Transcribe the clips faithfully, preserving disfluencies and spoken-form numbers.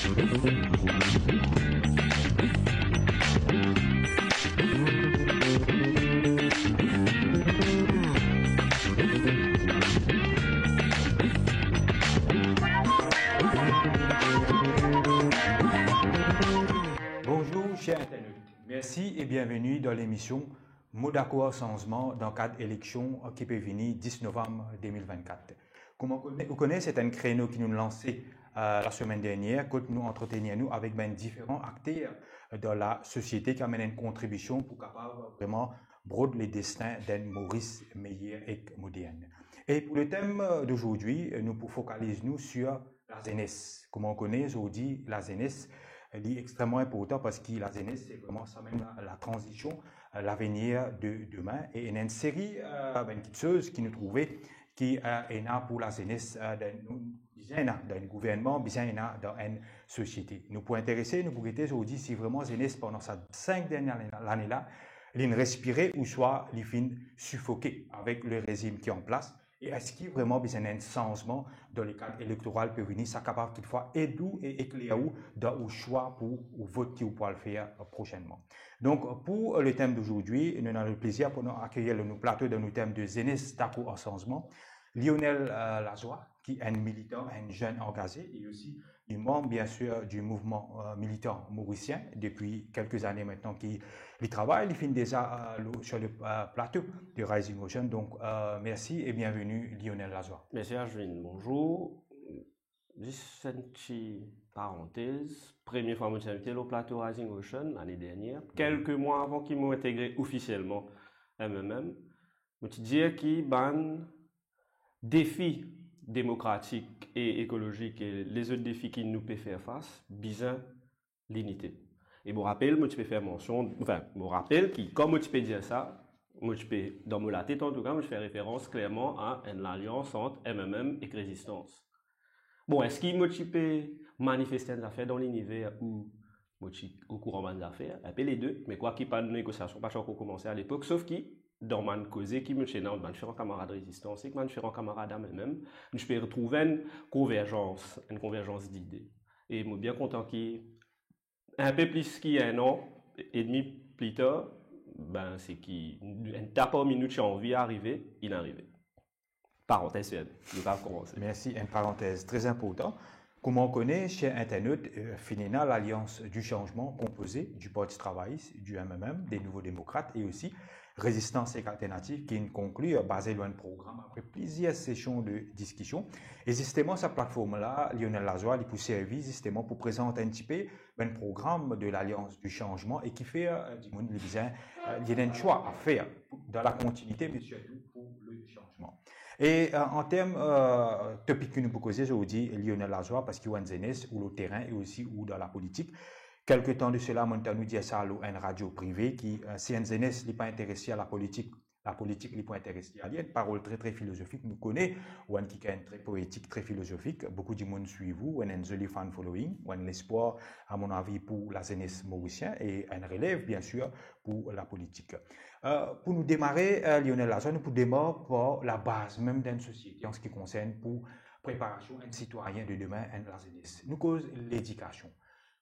Bonzour, cher internaute. Mersi e bienveni dan lemision Mo dakor ar sanzman dan kad eleksion ki pe vini dis novam de mil vennkat. Kouma ou kone, ou kone, se enn kreno ki nou lanse, eh, lasemenn dernie, kot nou antretenir nou avek bann diferan akter dan lasosiete ki amenn enn kontribision pou kapav vreman brod le destin d'enn Moris meyer ek modern. E pou le tem d'ozordi, nou pou fokaliz nou sir lazenes. Kouma ou kone, zordi, lazenes, li extreman inportan parski lazenes, se vreman sa mem la, latranzision, eh, lavenir de demin. E ena enn seri, eh, bann kiksoz ki nou trouve ki, eh, ena pou lazenes, eh, dan, nou, bizin ena dan enn gouvernman, bizin ena dan enn sosiete. Nou pou interese, nou pou gete zordi si vreman zenes pandan sa sink dernie lane la, linn respire ouswa li finn sifoke avek le rezim ki an plas. E eski vreman bizin enn sanzman dan le kad elektoral pe vini, sa kapav kitfwa ed ou e ekler ou dan ou swa pou ou vot ki ou pou al fer, eh, prosennman. Donk, pou le tem d'ozordi, nou ena le plezir pou nou akeyir lor nou plato dan nou tem de zenes dakor ar sanzman, Lionel, eh, Lazoie, ki enn militan, enn zenn angaze, e osi li manm, biensir, di mouvman, eh, militan morisien depi kelke zane aster ki li travay, li finn deza, eh, lo-, sir le, eh, plato de Rising Ocean. Donk, eh, mersi e bienveni, Lionel Lazoie. Mersi, Ashwin. Bonzour. Zis enn ti parantez. Premie fwa mo ti invite lor plato Rising Ocean, lane dernie. Kelke mwa avan ki mo integre ofisielman M M M, mo ti dir ki bann defi demokratik e ekolozik e lezot defi ki nou pe fer fas, bizin linite. E mo rapel, mo ti pe fer mansion, anfin, mo rapel ki, kan mo ti pe dir sa, mo ti pe, dan mo latet antouka, mo ti fer referans klerman a enn lalians ant M M M ek Rezistans. Bon, eski mo ti pe manifeste enn zafer dan liniver ou mo ti okouran bann zafer? Inpe le de, me kwaki bann negosiasion pa ti ankor koumanse alepok, sof ki, dan bann koze ki mo ti ena ant bann diferan kamarad Rezistans ek bann diferan kamarad M M M, mo ti pe retrouv enn konverzans, enn konverzans dide. E mo bien kontan ki inpe plis ki enn an edmi pli tar, ben, se ki enn ta parmi nou ti anvi arive, inn arive. Parantez ferme, nou kapav koumanse. Mersi, enn parantez tre inportan. Kouma ou kone, cher internaute, eh, finn ena Lalians di Sanzman konpoze di Parti Travayis, di M M M, de Nouvo Demokrat e osi Rezistans ek Alternativ ki inn konklir, baze lor enn program apre plizier sesion de diskision. E zisteman, sa platform la, Lionel Lazoie, li pou servi zisteman pou prezant enn tipe bann program de Lalians di Sanzman e kifer, eh, dimoun li bizin, eh, li ena enn swa a fer dan la kontinite, me sirtou pou le sanzman. E, eh, an term, eh, topik ki nou pou koze zordi, Lionel Lazoie, parski ou enn zenes, ou lor terin e osi ou dan lapolitik. Kelke tan de sela, mo'nn tann ou dir sa lor enn radio prive ki, eh, si enn zenes li pa interese a lapolitik, lapolitik li pou interese a li. Enn parol tre, tre filozofik. Nou kone ou enn kikenn tre poetik, tre filozofik. Boukou dimoun swiv ou, ou ena enn zoli fan following, ou ena lespwar, a mon avi, pou lazenes morisien e enn relev, biensir, pou lapolitik. Eh, pou nou demare, eh, Lionel Lazoie, nou pou demar par labaz mem d'enn sosiete an se ki konsern pou preparasion enn sitwayin de demin, enn lazenes. Nou koz ledikasion.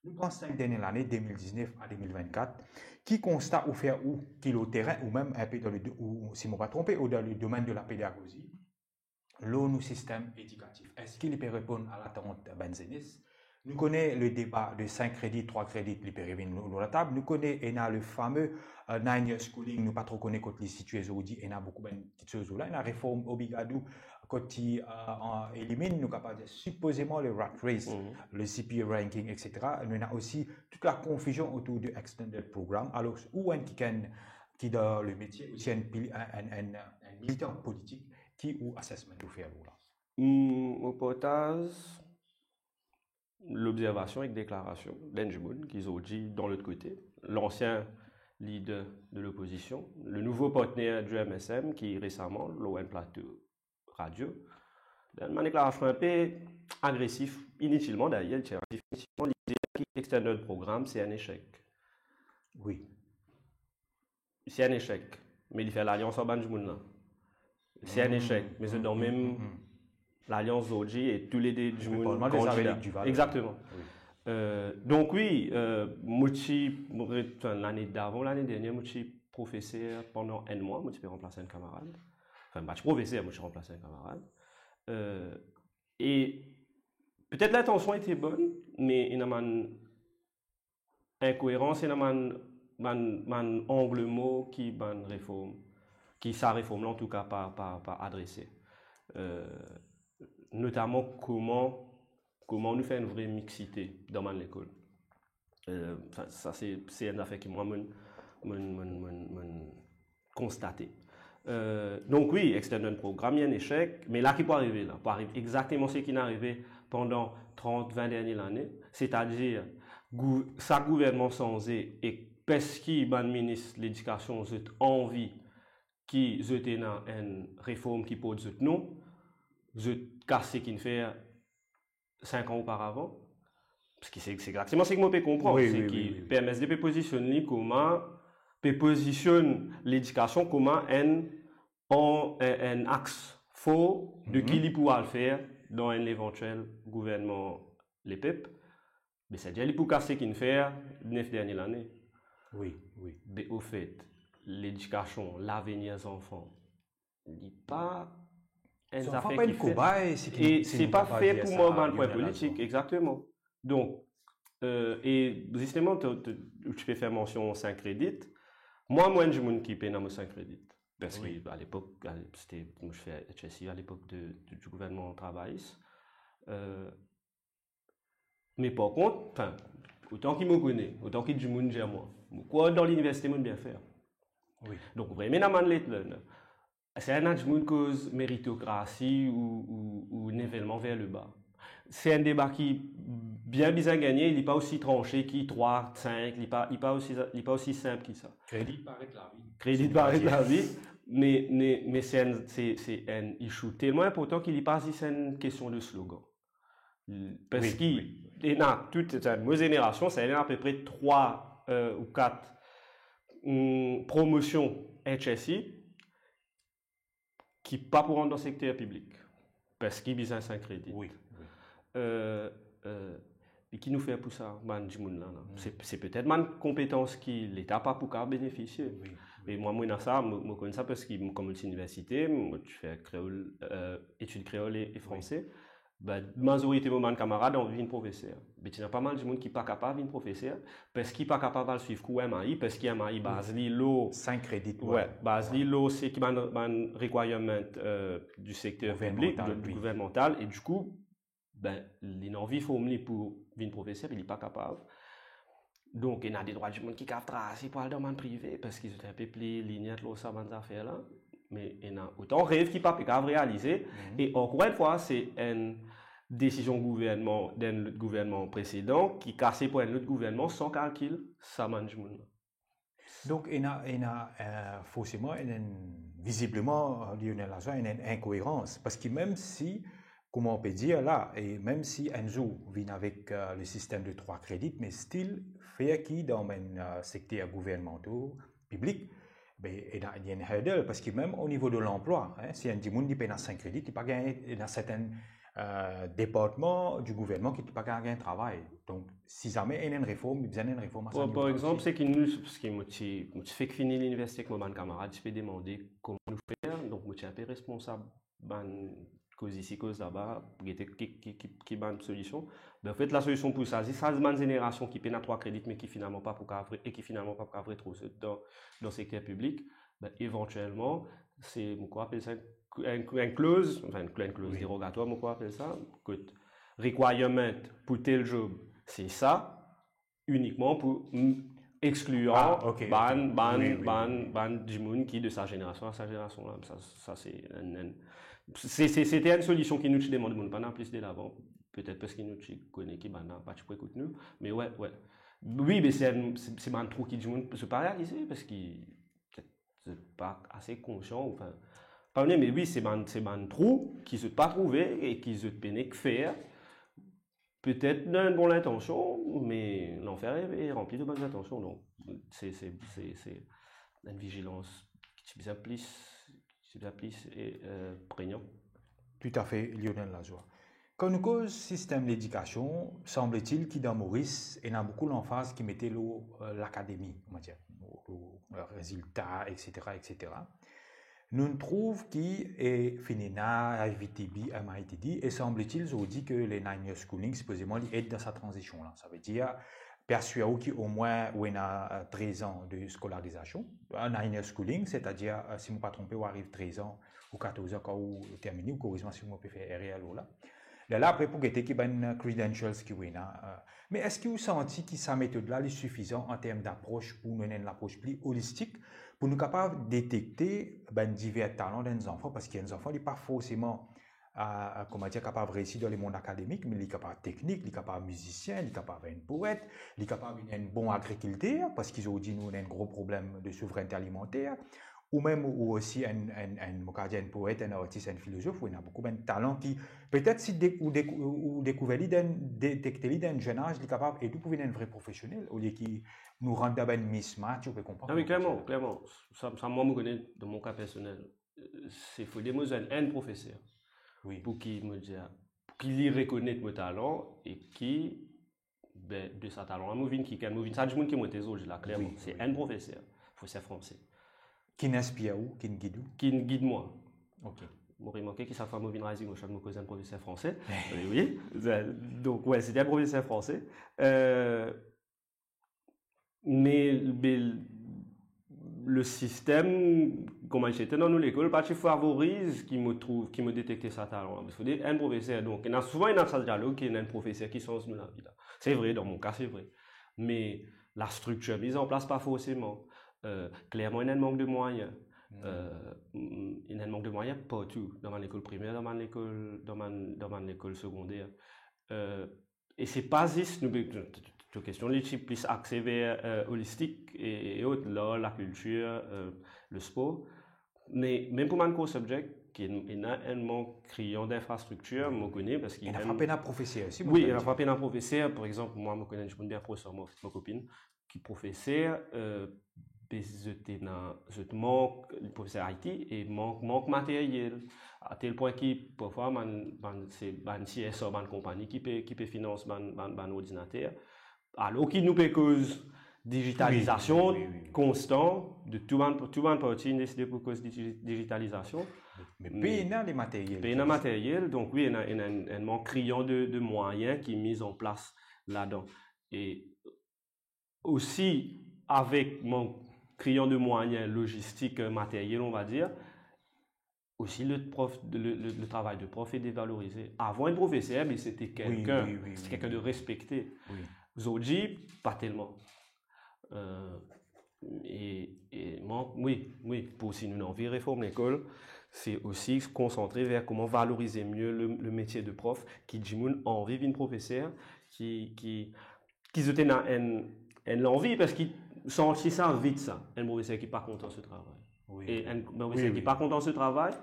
Nou pran sink dernie lane, de mil diznef a de mil vennkat, ki konsta ou fer ou ki lor terin, ou mem inpe dan le do-, ou, si mo pa tronpe, ou dan le domenn de lapedagozi, lor nou sistem edikatif? Eski li pe reponn a latant bann zenes? Nou kone le deba de sink kredit, trwa kredit, li pe revinn lor, lor latab. Nou kone ena le fame, eh, nine years schooling, nou pa tro kone kot li sitie zordi, ena boukou bann kiksoz la. Ena reform obligatoire, kot ti, eh, an, eliminn, nou kapav dir, sipozeman le rat race, le G P A ranking, et cetera. Nou ena osi tout la konfizion otour de extended program. Alor, ou enn kikenn ki dan le metie, osi enn pil-, enn, enn, enn, enn militan politik, ki ou assessment ou fer lor la? Hmm, mo partaz lobzervasion ek deklarasion d'enn dimoun ki zordi dan lot kote, lansien lider de lopozision, le nouvo partner di M S M ki resaman lor enn plato radio, dan bann deklarasion inpe agresif, initilman dayer, li ti agresif initilman, li dir ki extended program se enn esek. Wi. Se enn esek, me li fer lalians ar bann dimoun la. Se enn esek, me zot dan mem lalians zordi e toulede dimoun kandida. Exakteman. Wi. Euh, donk wi, euh, mo ti, mo re-, anfin, lane davan, lane dernie, mo ti profeser pandan enn mwa, mo ti pe ranplas enn kamarad. Anfin, mo pa ti profeser, mo ti ranplas enn kamarad. Euh, e petet lintansion ete bonn, me ena bann inkoerans, ena bann, bann, bann angl mor ki bann reform, ki sa reform la, antouka, pa, pa, pa adrese. Euh, notaman kouma, kouma nou fer enn vre mixité dan bann lekol. Euh, sa, sa se, se enn zafer ki mwa, mo'nn, mo'nn, mo'nn, mo'nn, mo'nn konstate. Euh, donk wi, extended program, li enn esek, me la ki pou arive la, pou ariv exakteman seki inn arive pandan trant, vin dernie lane, setadir gou-, sa gouvernman sanze e peski bann minis ledikasion zot anvi ki zot ena enn reform ki port zot nom, zot kas seki inn fer sink an oparavan, parski se, se exakteman seki mo pe konpran, wi, seki P M S D pe pozisionn li kouma, pe pozisionn ledikasion kouma enn, an, enn, enn ax for de ki li pou al fer dan enn evantiel gouvernman lepep. Me setadir li pou kas seki inn fer nef dernie lane. Wi, wi. Me ofet, ledikasion, lavenir zanfan, li pa enn zafer ki fer. Zanfan pa enn kobay, seki, e seki se pa fer pou mwa bann pwin politik, exakteman. Donk, euh, e zisteman, to, to, ou ti pe fer mansion sink kredit. Mwa, mo enn dimoun ki pena mo sink kredit. Parski alepok, ale, sete, mo ti fer H S I alepok de, de, di gouvernman travayis. Euh, Me par kont, anfin, otan ki mo kone, otan ki dimoun dir mwa, mo krwar dan liniversite mo'nn bien fer. Wi. Donk, vremem, ena bann late learner. Se ena dimoun koz meritokrasi ou, ou, ou nivèlman vers le bas. Se enn deba ki bien bizin gagne, li pa osi tranche ki trwa, sink, li pa, li pa osi, li pa osi sinp ki sa. Kredi paret lavi. Kredi paret lavi, me, me, me se enn, se, se enn issue telman inportan ki li pa zis enn kestion de slogan. Parski, wi, ena tout, mo zenerasion, sa ena apepre trwa, euh, ou kat, hmm, promosion H S I ki pa pou rant dan sekter piblik, parski bizin sink kredit. Wi, wi. Euh, euh, e ki nou fer pou sa, bann dimoun la, la? Hmm. Se, se petet bann konpetans ki Leta pa pou kapav benefisie. Wi, wi. E mwa, mo ena sa, mo, mo konn sa parski mo, kouma mo ti liniversite, mo ti fer kreol, euh, etid kreol e, e franse. Wi. Be, mazorite mo bann kamarad anvi vinn profeser. Be, ti ena pa mal dimoun ki pa kapav vinn profeser, parski pa kapav al swiv kour M A I, parski M A I baz li lor sink kredit, wi, baz li lor seki bann, bann requirement, euh, di sekter piblik, gouvernmantal, wi, gouvernmantal, e dikou, be, li ena anvi form li pou vinn profeser, me li pa kapav. Donk, ena detrwa dimoun ki kav trase pou al dan bann prive, parski zot inpe pli liniant lor sa bann zafer la. Me ena otan rev ki pa pe kav realize. Mhm. E ankor enn fwa, se enn desizion gouvernman, d'enn lot gouvernman presedan, ki kase pou enn lot gouvernman san kalkil sa bann dimoun la. Donk, ena, ena, euh, forseman, ena enn, vizibleman, euh, Lionel Lajoie, ena enn inkoerans. Parski mem si, kouma ou pe dir la, e mem si enn zour vinn avek, euh, le sistem de trwa kredit, me still, fer ki dan bann, euh, sekter gouvernmantal, piblik, be, ena, ena enn hurdle, parski mem o nivo de lanplwa, hein, si enn dimoun li pena sink kredit, li pa gagn, ena sertin, euh, departman di gouvernman ki pa gagn, gagn travay. Donk, si zame ena enn reform, li bizin enn reform a sa nivo la osi. Par, par exanp, seki nou, parski mo ti, mo ti fek fini liniversite ek mo bann kamarad, ti pe demande kouma nou fer, donk mo ti inpe responsab bann koz isi, koz laba, gete ki, ki, ki, ki bann solision. Be, anfet, lasolision pou sa, zis sa bann zenerasion ki pena trwa kredit, me ki finalman pa pou kav re-, e ki finalman pa pou kav retrouv zot dan, dan sekter piblik, be, evantielman, se, mo krwar apel sa enn, enn, enn kloz, anfin, enn kloz derogatwar, mo krwar apel sa, kot requirement pou tel job, se sa, inikman pou, mm, exklir bann, bann, bann dimoun ki de sa zenerasion a sa zenerasion la. Sa, sa se enn, enn, se, se, sete enn solision ki nou ti demande, mo pa ti al plis delavan, petet parski nou ti kone ki bann la pa ti pou ekout nou. Me wi, wi. Wi, me se enn, se, se bann trou ki dimoun, se pa realize, parski petet se pa ase konsian, anfin, pa kone, me wi, se bann, se bann trou ki zot pa trouve e ki zot pena ki fer. Petet dan enn bon lintansion, me lanfer e, e ranpli de bonn lintansion. Donk, se, se, se, se enn vizilans ki ti bizin plis, ki ti bizin plis, e, euh, pregnan. Toutafe, Lionel Lajoie. Kan nou koz sistem ledikasion, sanbletil ki dan Moris, ena boukou lanfaz ki mete lor, eh, lakademi, on va dire, lor, lor, eh, rezilta, et cetera, et cetera. Nou trouv ki, e, finn ena, I V T B, M I T D, e sanbletil, zot dir ke le nine year schooling, sipozeman, li ed dan sa tranzision la. Savedir, pe asir ou ki omwin ou ena, eh, trez an de skolarizasion, eh, nine year schooling, setadir, eh, si mo pa tronpe, ou ariv trez an ou katorz an kan ou termine, ou koriz mwa si mo pe fer erer lor la. Lerla apre pou gete ki bann credentials ki ou ena, eh, me eski ou santi ki sa metod la, li sifizan an term dapros pou nou ena enn lapros pli olistik, pou nou kapav detekte bann diver talan dan enn zanfan, parski enn zanfan, li pa forseman, a, a, kouma dir, kapav reisi dan lemond akademik, me li kapav teknik, li kapav mizisien, li kapav enn poet, li kapav enn bon agrikilter, parski zordi nou ena enn gro problem de souverennte alimanter, ou mem ou osi enn, enn, enn, mo kapav dir enn poet, enn artis, enn filozof, ou ena boukou bann talan ki, petet si de-, ou dek-, ou dekouver li dan, detekte li dan enn zenn az, li kapav ed ou pou vinn enn vre profesionel, olie ki nou rant dan bann mismatch, ou pe konpran. Ah oui, kouma mo dir. Klerman, klerman. Sa, sa, mwa, mo kone, dan mo ka personel, eh, se fode mo zwenn enn profeser. Wi. Pou ki, mo dir, pou ki li rekonet mo talan e ki, be, de sa talan la, mo vinn kikenn, mo vinn sa dimoun ki mo ete zordi la, klerman. Wi, se wi. Enn profeser, profeser franse. Ki'nn inspir ou, ki'nn gid ou? Ki'nn gid mwa. Ok. Mo remarke ki sak fwa mo vinn Rising Ocean, mo koz enn profeser franse. Wi, wi. Donk, wi, se te enn profeser franse. Eh, me, me le sistem, kouma li ti ete dan nou lekol, pa ti favoriz ki mo trouv, ki mo detekte sa talan la. Parski enn profeser, donk, ena souvan ena sa dialog ki ena enn profeser ki sanz nou lavi la. Se vre, dan mo ka, se vre. Me lastriktir miz an plas, pa forseman. Eh, klerman, ena enn mank de mwayin. Eh, mm, ena enn mank de mwayin partou, dan bann lekol primer, dan bann lekol, dan bann, dan bann lekol segonder. Eh, e se pa zis, nou, to kestion, li ti plis axe ver, eh, olistik e, e ot, lar, lakiltir, eh, lespor. Me, mem pou bann core subject, ki ena enn mank kriyan dinfrastriktir, mo kone, parski... Ena frape ena profeser osi, wi, ena frape ena profeser, par exanp, mwa, mo kone enn dimoun bien pros ar mwa, mo kopinn, ki profeser, eh, be zot ena, zot mank, profeser I T, e mank, mank materyel, a tel pwin ki, parfwa, bann, bann, se bann C S R, bann konpani ki pe, ki pe finans bann, bann, bann ordinater. Alor ki nou pe koz digitalizasion konstan, de tou bann, tou bann parti inn deside pou koz digi-, digitalizasion. Me pena le materyel. Pena materyel, donk wi, ena, ena enn, enn mank kriyan de, de mwayin ki miz an plas ladan. E osi, avek mank kriyan de mwayin lozistik, eh, materyel, on va dir, osi le prof, le, le, le travay de prof est dévalorisé. Avan, enn profeser, me se te kelkenn, se te kelkenn de respekte. Zordi, pa telman. Eh, e, e mwa, wi, wi, pou si nou anvi reform lekol, se osi konsantre ver kouma valorize mie le, le metie de prof, ki dimoun anvi vinn profeser, ki, ki, ki zot ena enn, enn lanvi, parski santi sa vit sa, enn profeser ki pa kontan so travay. Wi. E enn profeser ki pa kontan so travay,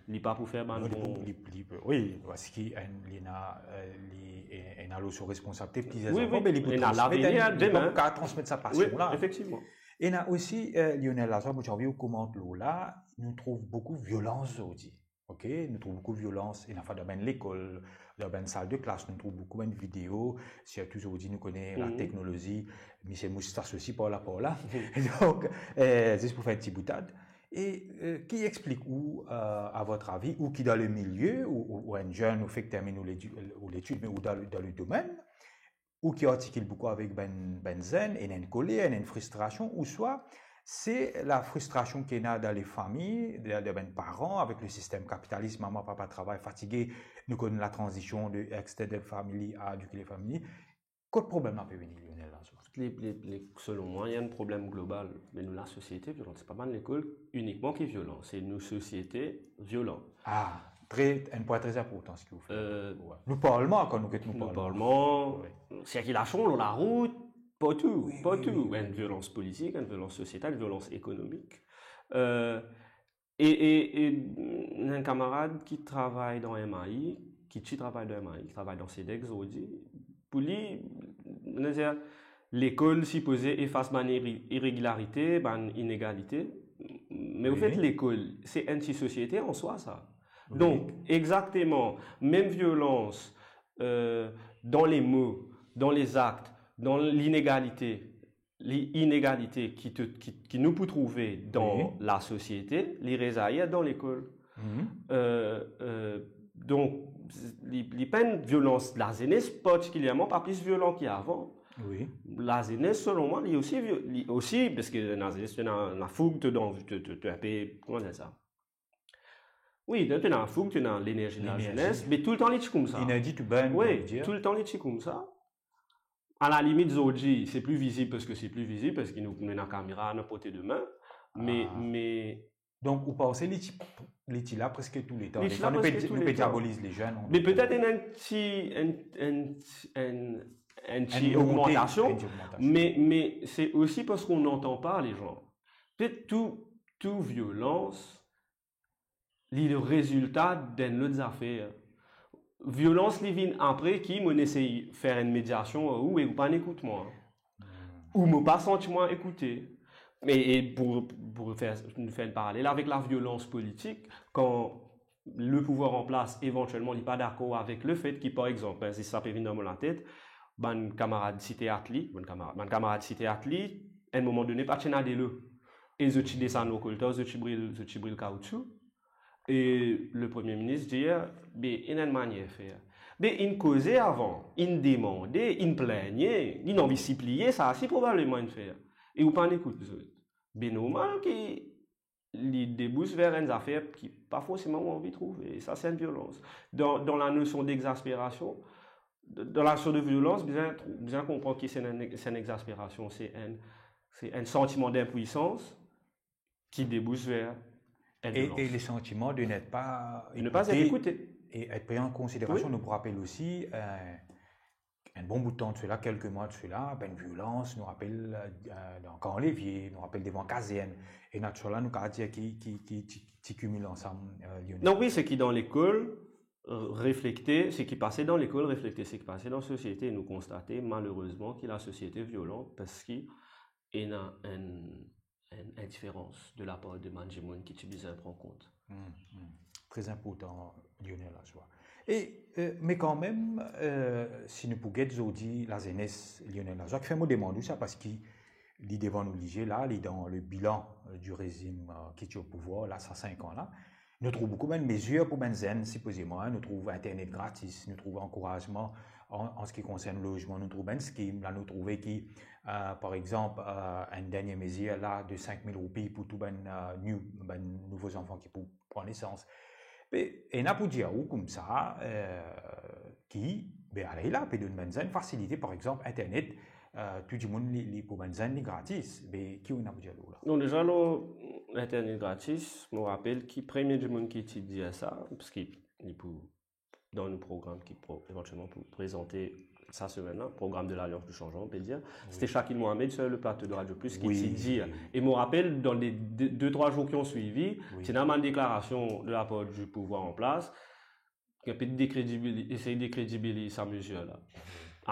li pa pou fer bann bon... Li, li, wi, parski enn, li ena, eh, li, eh, ena lor so responsabilite, plizier zanfan, me li pou transmet, li pou kapav transmet sa pasion la. Wi, efektivman. Ena osi, eh, Lionel Lazare, mo ti anvi ou komant lor la, nou trouv boukou violans zordi. Ok, nou trouv boukou violans, ena fwa dan bann lekol, dan bann sal de klas, nou trouv boukou bann video, sirtou zordi nou kone lateknolozi, misie moustas osi par la par la. Donk, eh, zis pou fer enn ti boutad. E, eh, ki explik ou, eh, à votre avis, ou ki dan le milie, ou, ou, ou enn zenn, ou fek terminn ou letid, ou letid, me ou dan, dan le domenn, ou ki artikil boukou avek bann, bann zenn, ena enn koler, ena enn fristrasion, ouswa se lafristrasion ki ena dan lefami, dan, dan bann paran, avek le sistem kapitalis, mama, papa travay, fatige, nou konn latranzision de extended family a nuclear family. Kot problem la pe vini, Lionel, la, so? Li, li, li, selon mwa, ena enn problem global. Me nou lasosiete violan, se pa bann lekol inikman ki violan, se nou sosiete violan. Ah, tre, enn pwin tre inportan, seki ou fer. Eh, wi. Nou parlman, kan nou get nou parlman. Nou parlman, sirkilasion, lor larout, partou, partou. Wi, wi, wi. Enn violans politik, enn violans sosietal, enn violans ekonomik. Eh, e, e, e, enn kamarad ki travay dan M I, ki ti travay dan M I, ki travay dan CEDEC zordi, pou li, nou dir, lekol sipoze efas bann iri-, iregilarite, bann inegalite. Me anfet, lekol, se enn ti sosiete an swa, sa. Donk, exakteman, mem violans, euh, dan le mo, dan lezak, dan linegalite, li-, inegalite ki to-, ki, ki nou pou trouve dan lasosiete, li reza ayer dan lekol. Euh, euh, donk, li, li pa enn violans lazenes partikilierman, pa plis violan ki avan. Lazenes, selon mwa, li osi vio-, li osi, parski lazenes, to ena, ena foug, to dan, to, to, to enpe, kouma dir sa? Wi, to ena foug, to ena lenerzi de lazenes, me toultan li ti koumsa. Energy to burn, wi, toultan li ti koumsa. A la limit, zordi, se pli vizib parski se pli vizib, parski nou, nou ena kamera, nou porte de main. Me, me Donk, ou panse li ti, li ti la preske touletan? Li ti la preske touletan. Defwa nou pe, nou pe diaboliz lezenn, me petet ena enn ti, enn, enn, enn, enn ti ogmantasion, me, me se osi parski on n'entend pas les gens. Petet tou, tou violans, li le rezilta d'enn lot zafer. Violans, li vinn apre ki mo esey fer enn mediasion ar ou e ou pa ekout mwa. Ou mo pa santi mwa ekoute. E, e pou, pou fer, fer enn paralel avek laviolans politik, kan le pouvwar an plas, evantielman, li pa dakor avek lefet ki, par exanp, hein, si sa pe vinn dan mo latet, bann kamarad Site Atli, bann kamarad, bann kamarad Site Atli, enn moman done, pa ti ena delo. E zot ti desann lor koltar, zot ti bril, zot ti bril kaoutchou. E le Premie Minis dir, be, ena enn manier fer. Be, inn koze avan, inn demande, inn pligne, inn anvi sipliye, sa si probableman inn fer. E ou pa ekout zot. Be, normal ki li debous ver enn zafer ki pa forseman ou anvi trouve. E sa, se enn violans. Dan, dan la nosion d'exaspération, dan la nosion de violans, bizin, bizin konpran ki se enn, se enn exaspération, se enn, se enn santiman d'inpuisans ki debous ver enn violans. E le santiman de n'être pas écouté. De ne pas être écouté. Et être pris en considération. Wi. Nou pou rapel osi, euh, enn bon bout tan de sela, kelke mwa de sela, bann violans, nou rapel, euh, dan Kan Levie, nou rapel devan kazern, e nou tou sa la, nou kav dir ki, ki, ki, ki, ki kimil ansam, euh, Lionel. Non, wi, seki dan lekol, euh, reflekte, seki pase dan lekol, reflekte seki pase dan sosiete. Nou konstate, malerezman, ki lasosiete violan, parski ena enn enn indiferans de lapar de bann dimoun ki ti bizin pran kont. Hmm, hmm. Tre inportan, Lionel Lajoie. E, euh, me kanmem, euh, si nou pou get zordi lazenes, Lionel Lajoie, kifer mo demann ou sa, parski li devan nou lizie la, li dan le bilan, euh, du régime, euh, ki ti o pouvwar la, sa sink an la. Nou trouv boukou bann mezir pou bann zenn, sipozeman, hein. Nou trouv internet gratis, nou trouv ankourazman an, an se ki konsern lozman, nou trouv bann skim, la nou trouve ki, euh, par exanp, euh, enn dernie mezir la de sink mil roupi pou tou bann, euh, new, bann nouvo zanfan ki pou pran nesans. Be, ena pou dir ou koumsa, euh, ki, be, ale la, pe donn bann zenn fasilite, par exanp, internet, euh, tou dimoun li, li pou bann zenn li gratis. Be, ki ou ena pou dir lor la? Non, deza, lor internet gratis, mo rapel ki premie dimoun ki ti dir sa, parski li pou dan nou program ki pou, evantielman pou prezante sa semenn la, program de l'Alliance du Changement, on peut dire. Wi. C'était Shakil Mohamed sur le plateau de Radio Plus ki ti dir. Wi. E mo rapel, dan le de, de, trwa zour ki ont swivi, wi, ti ena bann deklarasion de lapar du pouvwar an plas, ki pe dekredibiliz, esey dekredibiliz sa mezir la.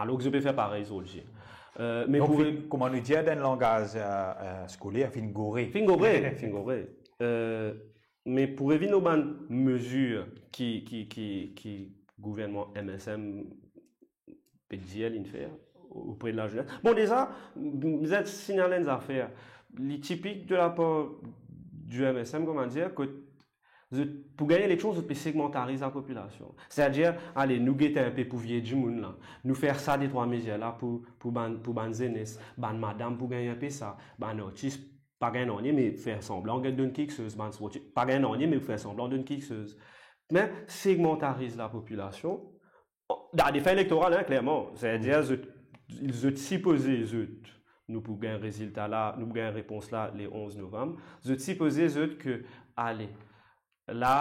Alor ki zot pe fer parey zordi. Euh, me donk, pou finn, kouma nou dir dan langaz, euh, euh, skoler, finn gore. Finn gore, finn gore. Euh, me pou revinn lor bann mezir ki, ki, ki, ki gouvernman M S M pe dir linn fer opre de lazenes. Bon, deza, bizin signale enn zafer. Li tipik de lapar du M S M, kouma dir, kot zot, pou gagn eleksion, zot pe segmantariz lapopilasion. Setadir, ale, nou gete enpe pou vie dimoun la. Nou fer sa de trwa mezir la pou, pou bann, pou bann zenes, bann madam pou gagn enpe sa, bann artis pa gagn nanye, me fer sanblan gagn donn kiksoz, bann sportif pa gagn nanye, me fer sanblan donn kiksoz. Me segmantariz lapopilasion, dan defen elektoral, hein, klerman. Setadir, zot, zot sipoze, zot, nou pou gagn rezilta la, nou pou gagn repons la le onz novam. Zot sipoze, zot, ke, ale, la,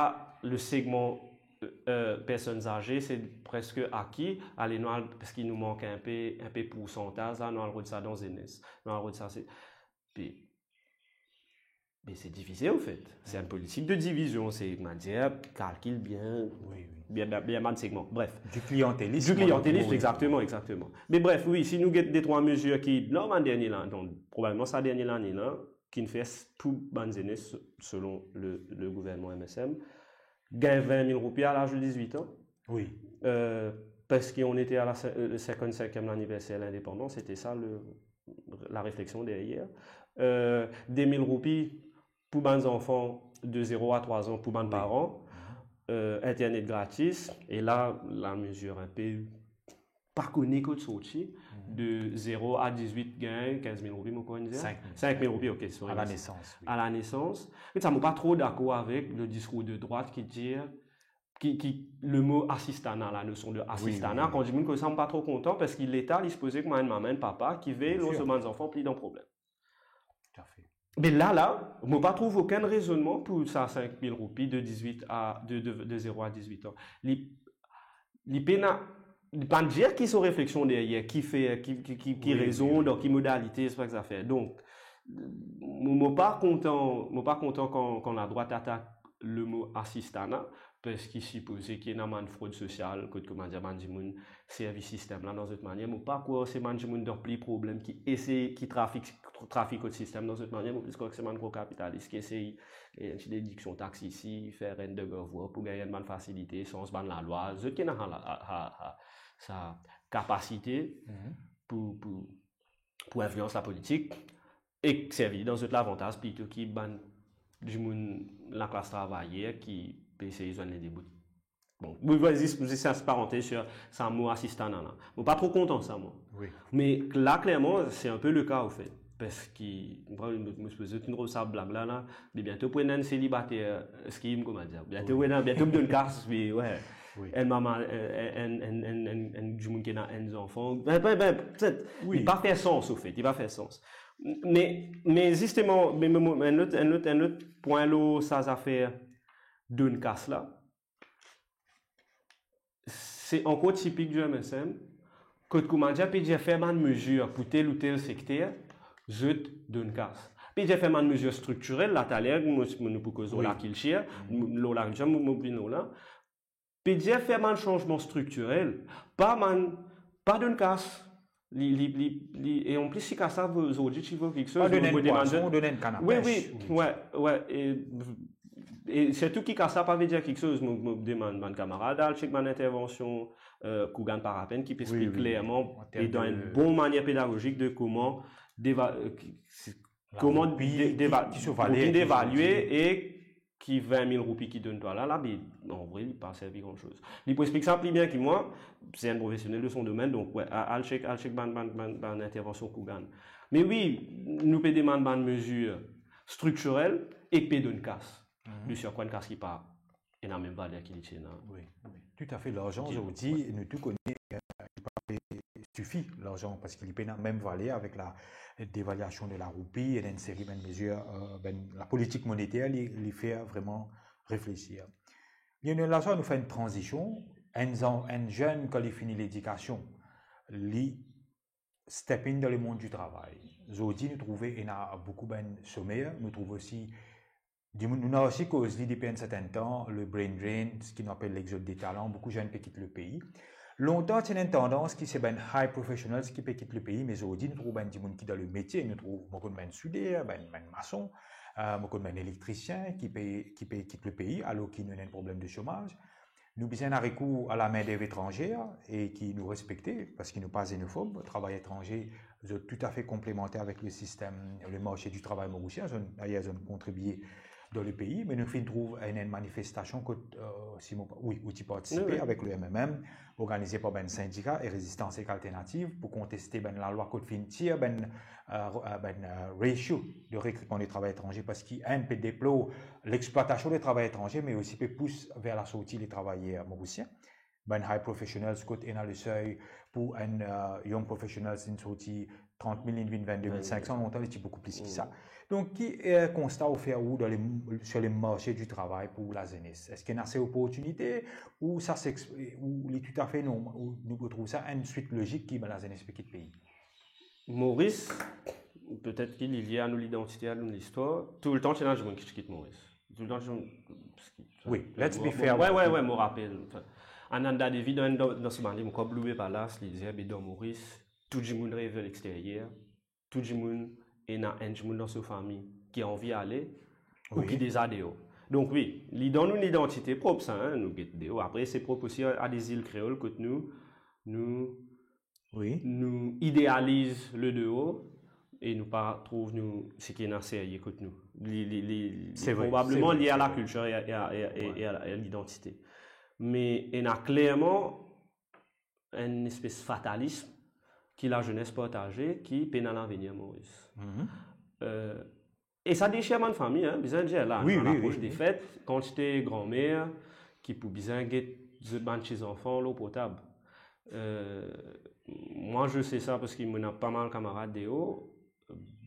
le segman, euh, personnes âgées, se preske aki, ale, nou al, parski nou mank enpe, enpe poursantaz la, nou al rod sa dan zenes. Nou al rod sa, se, pi, Me se divize, anfet. Se enn politik de divizion, se, kouma dir, kalkil bien, wi, wi, bien, bien, bien bann segman. Bref. Du clientélisme. Du clientélisme, wi, exactement, exactement. Me bref, wi, si nou get de trwa mezir ki, dan bann dernie la, donk, probableman sa dernie lane la, ki'nn fer pou bann zenes, selon le, le gouvernman M S M, gagn vin mil roupi a laz de dizwit an. Wi. Euh, parce qu'on était à la cin-, euh, le cinquante-cinquième anniversaire de l'indépendance, c'était ça le, la réflexion derrière. Euh, de mil roupi pou bann zanfan de zéro à trois ans pou bann paran, euh, internet gratis, e la, la mezir inpe pa kone kot sorti, de zéro à dix-huit gagn quinze mille roupi, mo krwar, sink mil. Sink mil roupi, ok, sorry, merci. À la naissance, wi. À la naissance. Me sa, mo pa tro dakor avek le discours de droite ki dir, ki, ki, le mo asistana, la nosion de asistana, kan dimoun koz sa, mo pa tro kontan, parski Leta, li sipoze kouma enn mama, enn papa, ki vey lor so bann zanfan pli dan problem. Toutafe. Me la, la, mo pa trouv okenn rezonnman pou sa sink mil roupi de dizwit a, de, de, de zéro à dix-huit ans. Li, li pena, li pa dir ki so refleksion deryer, ki fer, ki, ki, ki, ki rezon, dan ki modalite, se pa ki zafer. Donk, mo, mo pa kontan, mo pa kontan kan, kan ladrwat atak le mo asistana, parski sipoze ki ena bann frod sosial, kot, kouma dir, bann dimoun servi sistem la dan zot manier. Mo pa krwar se bann dimoun dan pli problem ki esey, ki trafik, trafik kot sistem dan zot manier. Mo plis krwar ki se bann gro kapitalis ki esey, eh, ti dediksion tax isi, fer enn degov pou gagn enn bann fasilite, sanz bann lalwa. Zot ki ena la, la, la, la, sa kapasite pou, pou, pou inflians lapolitik. Ek servi dan zot lavantaz plito ki bann dimoun laklas travayer ki pe esey zwenn ledebout. Bon, mo, mo zis, zis enn parantez sur sa mo asistana la. Mo pa tro kontan sa, mwa. Wi. Me la, klerman, se inpe le ka, anfet. Parski, mo, mo, mo sipoze trouv sa blag la, la. Me biento pou ena enn selibater, eh, skim, kouma dir. Biento pou ena, biento pou donn kas, me, we. Wi. Enn mama, enn, enn dimoun ki ena enn zanfan. Ben, ben, ben, petet, li pa fer sans, anfet, li pa fer sans. Me, me zisteman, me, me, mo, enn lot, enn lot, enn lot pwin lor sa zafer donn kas la, se ankor tipik di M S M, kot, kouma dir, pe dir fer bann mezir pou tel ou tel sekter, zot donn kas. Pe dir fer bann mezir striktirel, la, taler, mo, mo, nou pou koz lor lakiltir, lor lakiltir, mo, mo vinn lor la. Pe dir fer bann sanzman striktirel, pa bann, pa donn kas. Li, li, li, li, e anplis, si kas la vo, zordi ti vo kiksoz, pa donn enn pwason, donn enn kann a pes. Wi, wi, we, we, e, e sirtou ki kas la pa ve dir kiksoz, mo, mo demann bann kamarad al chek bann intervansion, eh, Kougan Parapen ki pe eksplik klerman e dan enn bon manier pedagozik de kouma deva-, eh, ki, kouma de-, deva-, ki so valer, pou devalye e ki vin mil roupi ki donn twa la, la, be, an vre, li pa servi gran soz. Li pou eksplik sa pli bien ki mwa, se enn profesionel de son domenn, donk, we, a-, al chek, al chek bann, bann, bann, bann intervansion Kougan. Me wi, nou pe demann bann mezir striktirel e pe donn kas. De sirkwa enn kas ki pa ena mem valer ki li ti ena. Wi, wi. Toutafe, larzan, zordi, nou tou kone, eh, li pa pe sifi, larzan, parski li pena mem valer avek la devaluasion de la roupi e enn seri bann mezir, eh, bann, lapolitik moneter, li, li fer vreman reflesir. Lionel Lazare, nou fer enn tranzision. Enn zan-, enn zenn, kan li fini ledikasion, li step in dan lemond di travay. Zordi, nou trouve ena boukou bann somer, nou trouve osi dimoun, nou ena osi koz li depi enn sertenn tan, le brain drain, seki nou apel lexode de talan, boukou zenn pe kit lepei. Lontan, ti ena enn tandans ki se bann high professionals ki pe kit lepei, me zordi, nou trouv bann dimoun ki dan lemetie, nou trouv, mo konn bann souder, bann, bann mason, eh, mo konn bann elektrisien ki pe, ki pe kit lepei, alor ki nou ena enn problem de somaz. Nou bizin ena rekour a la main d'œuvre étrangère e ki nou respekte, parski nou pa zenofob. Travayer etranze, zot toutafe konplemanter avek le sistem, le marse di travay morisien. Zot, dayer, zot kontribie dan lepei, me nou finn trouv enn, enn manifestasion kot, eh, si mo pa, wi, ou ti partisipe avek le M M M, organize par bann sindika e Résistance Éco Alternative pou konteste bann lalwa kot finn tir bann, eh, ro-, eh, bann, eh, ratio de rekritman de travay etranze, parski enn pe deplor lexplwatasion de travay etranze, me osi pe pous ver lasorti le travayer morisien. Bann high professionals kot ena le seuil pou enn, eh, young professional, si inn sorti trant mil, inn vinn vennde mil sink san, lontan li ti boukou plis ki sa. Donk, ki, eh, konsta ou fer ou dan le, sur le marse di travay pou lazenes? Eski ena ase oportinite ou sa se ex-, ou li toutafe normal, ou nou pe trouv sa enn swit lozik ki bann lazenes pe kit pei? Moris, petet ki li lie a nou lidantite, a nou listwar, toultan ti ena dimoun ki ti kit Moris. Toultan ti ena dimoun, wi, let's be fair. Wi, wi, wi, mo rapel. Anfin, Ananda Devi dan, dan, dan so bann liv, mo krwar Blue Bay Palace, li dir, be dan Moris, tou dimoun reve leksteryer, tou dimoun ena enn dimoun dan so fami ki anvi ale, ou ki deza deor. Donk wi, li dan nou lidantite prop sa, hein, nou get deor. Apre, se prop osi a, a de zil kreol kot nou, nou, Wi. nou idealiz le deor e nou pa trouv nou seki ena serye kot nou. Li, li, li, li Se vre, probableman se vre, lie a se la vre. Kiltir e a, e a, e a, e a, e a lidantite. Me ena klerman enn espes fatalism ki lazenes partaze, ki pena lavenir Moris. Mhm. Euh, e sa dechir bann fami, hein, bizin dir la, Wi, nou wi, apros wi, de wi. Fet, kantite granmer ki pou bizin get zot bann ti zanfan lor portab. Euh, mwa, je sais sa parski mo ena pa mal kamarad deor,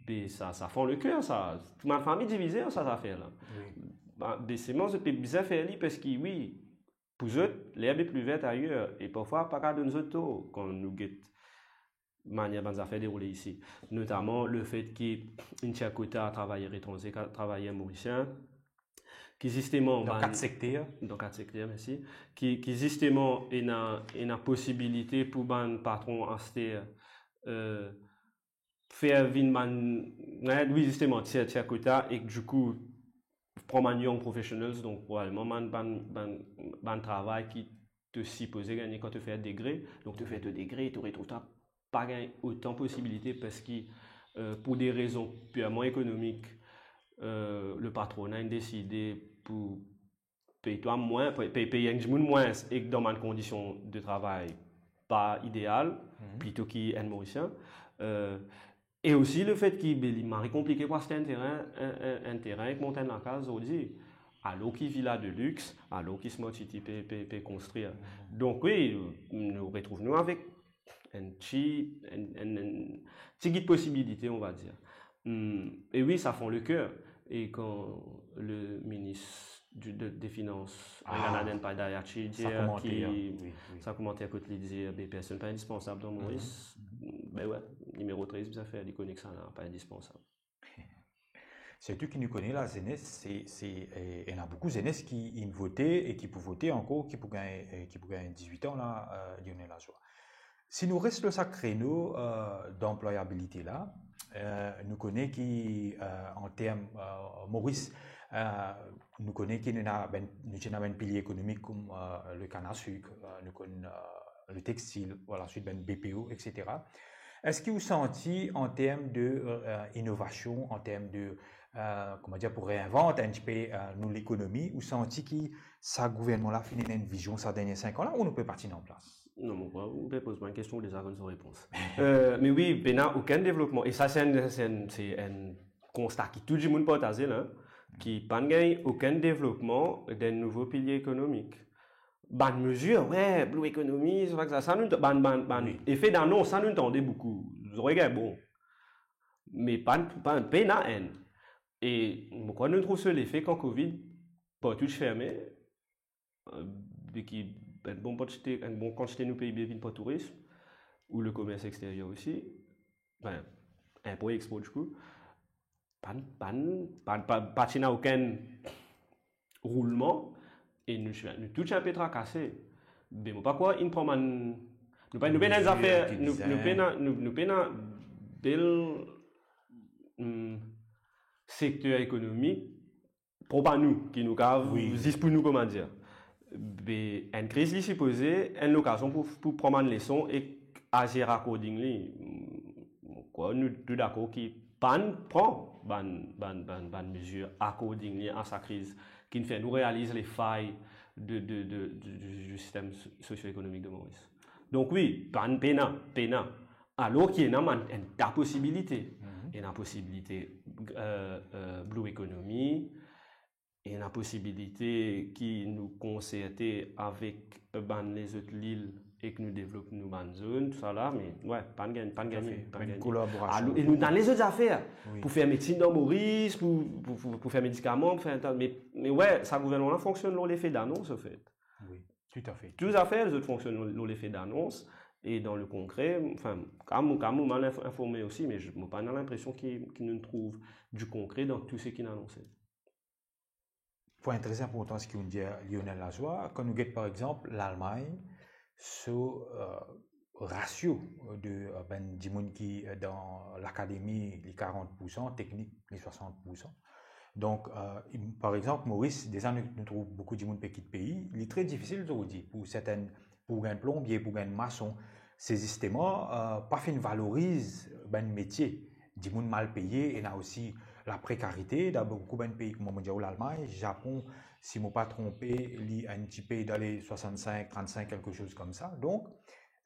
be sa, sa fend le ker, sa. Tou bann fami divize ar sa zafer la. Wi. Ba, be selman zot pe bizin fer li parski, wi, pou zot, l'herbe est plus verte ailleurs. E parfwa, pa kapav donn zot tor kan nou get manier bann zafer deroule isi. Notaman le fet ki inn tir kota travayer etranze, ka-, travayer morisien, ki zisteman Dan bann kat sekter. Dan kat sekter, mersi. Ki, ki zisteman ena, ena posibilite pou bann patron aster, euh, fer vinn bann, wi, zisteman, tir, tir kota, e du coup, pran bann young professionals, donk probableman bann, bann, bann, bann travay ki to sipoze gagne kan to fer degre. Donk to fer to degre, to retrouv twa pa gagn otan posibilite parski, euh, pou de rezon pirman ekonomik, euh, le patrona inn deside pou pey twa mwin, pey, pey, pey enn dimoun mwins ek dan bann kondision de travay pa ideal, Mhm. plito ki enn Morisien. Euh, e osi le fet ki, be, li mari konplike pou aste enn terin, enn, enn, enn terin ek mont enn lakaz zordi. Alor ki vila de lix, alor ki Smart City pe, pe, pe konstrir. Donk wi, nou retrouv nou avek enn ti, enn, enn, enn ti git posibilite, on va dire. Hmm, e wi, sa fend le ker. E kan le minis du, de, de finans, Ah. Ghanadan Paidha Achi, Sa dir komanter, ki, wi, wi. Sa komanter kot li dir, be, personn pa indispensab dan Moris. Ben wi, nimero trez bizin fer, li kone ki sa la pa indispensab. Sirtou ki nou kone lazenes, se, se, eh, ena boukou zenes ki inn vote e ki pou vote ankor, ki pou gagn, eh, ki pou gagn dizwit an la, eh, Lionel Lajoie. Si nou res lor sa kreno, eh, danployabilite la, eh, nou kone ki, eh, an term, eh, Moris, eh, nou kone ki nou ena bann, nou ti ena bann pilie ekonomik kouma, eh, le kann a sik, eh, nou konn, eh, le textile, par la suite bann B P O, et cetera. Eski ou santi an term de, eh, inovasion, an term de, eh, kouma dir, pou reinvant enn tipe, eh, nou lekonomi, ou santi ki sa gouvernman la finn ena enn vizion sa dernie sink an la, ou nou pe pa ti ena an plas? Non, mo krwar ou pe poz mwa enn kestion, ou deza konn so repons. Euh, me wi, pena okenn devlopman. E sa, se enn, se enn, se enn konsta ki tou dimoun partaze la, ki pa'nn gagn okenn devlopman dan nouvo pilie ekonomik. Bann mezir, wi, blue economy, sa, sa, sa, nou, bann, bann, bann Wi. efe danons, sa, nou tande boukou. Zot regard, bon. Me pa, pa, pena enn. E mo krwar nou trouv so lefe kan Covid, partou ti ferme, euh, e ki enn bon kantite, enn bon kantite nou P I B vinn par tourism, ou le komers exteryer osi, ben, inpor e ekspor dikou, pa, pa, pa, pa, pa ti ena okenn roulman, e nou, nou tou ti inpe trakase. Be mo pa krwar inn pran bann, nou pa, nou pena enn Mezir zafer, ki nou, bizin. Nou pena, nou, nou pena bel, hmm, sekter ekonomik, prop a nou, ki nou kav, Wi. Zis pou nou, kouma dir. Be, enn kriz li sipoze enn lokazion pou, pou pran bann leson e azir accordingly. Mo krwar nou tou dakor ki pa'nn pran bann, bann, bann, bann mezir accordingly a sa kriz, ki'nn fer nou realiz lefay de, de, de, de, du, du sistem so-, sosio-ekonomik de Moris. Donk wi, pa'nn, pena, pena. Alor ki ena bann, enn ta posibilite. Ena posibilite, euh, euh, blue economy, ena posibilite ki nou konserte avek bann lezot lil e ki nou devlop nou bann zonn, tousala, me, wi, pa'nn gagn, pa'nn gagn, pa'nn gagn. Kolaborasion. Alor, e nou dan lezot zafer, Wi. Pou fer medsin dan Moris, pou, pou, pou, pou fer medikaman, pou fer enn ta, me, me wi, sa gouvernman la fonksionn lor lefe danons, anfet. Wi, toutafe. Tou zafer, zot fonksionn lor, lor lefe danons, e dan le konkre, anfin, kan mo, kan mo mal inf-, informe osi, me mo pa'nn linpresion ki, ki nou trouv di konkre dan tou seki inn anonse. Pwin tre inportan seki ou dir, Lionel Lajoie, kan nou get par exanp Lalmagn, so, euh, rasio de, euh, bann dimoun ki, euh, dan lakademi, li karant poursan, teknik, li swasant poursan. Donk, euh, par exanp, Moris, deza nou, nou trouv boukou dimoun pe kit pei, li tre difisil zordi pou sertenn, pou gagn plonbie, pou gagn mason. Se zisteman, euh, pa finn valoriz bann metie. Dimoun mal peye, ena osi laprekarite, dan boukou bann pei, kouma mo dir ou, Lalmagn, Zapon, si mo pa tronpe, li enn tipe dan le swasannsink, trannsink, kelke soz koumsa. Donk,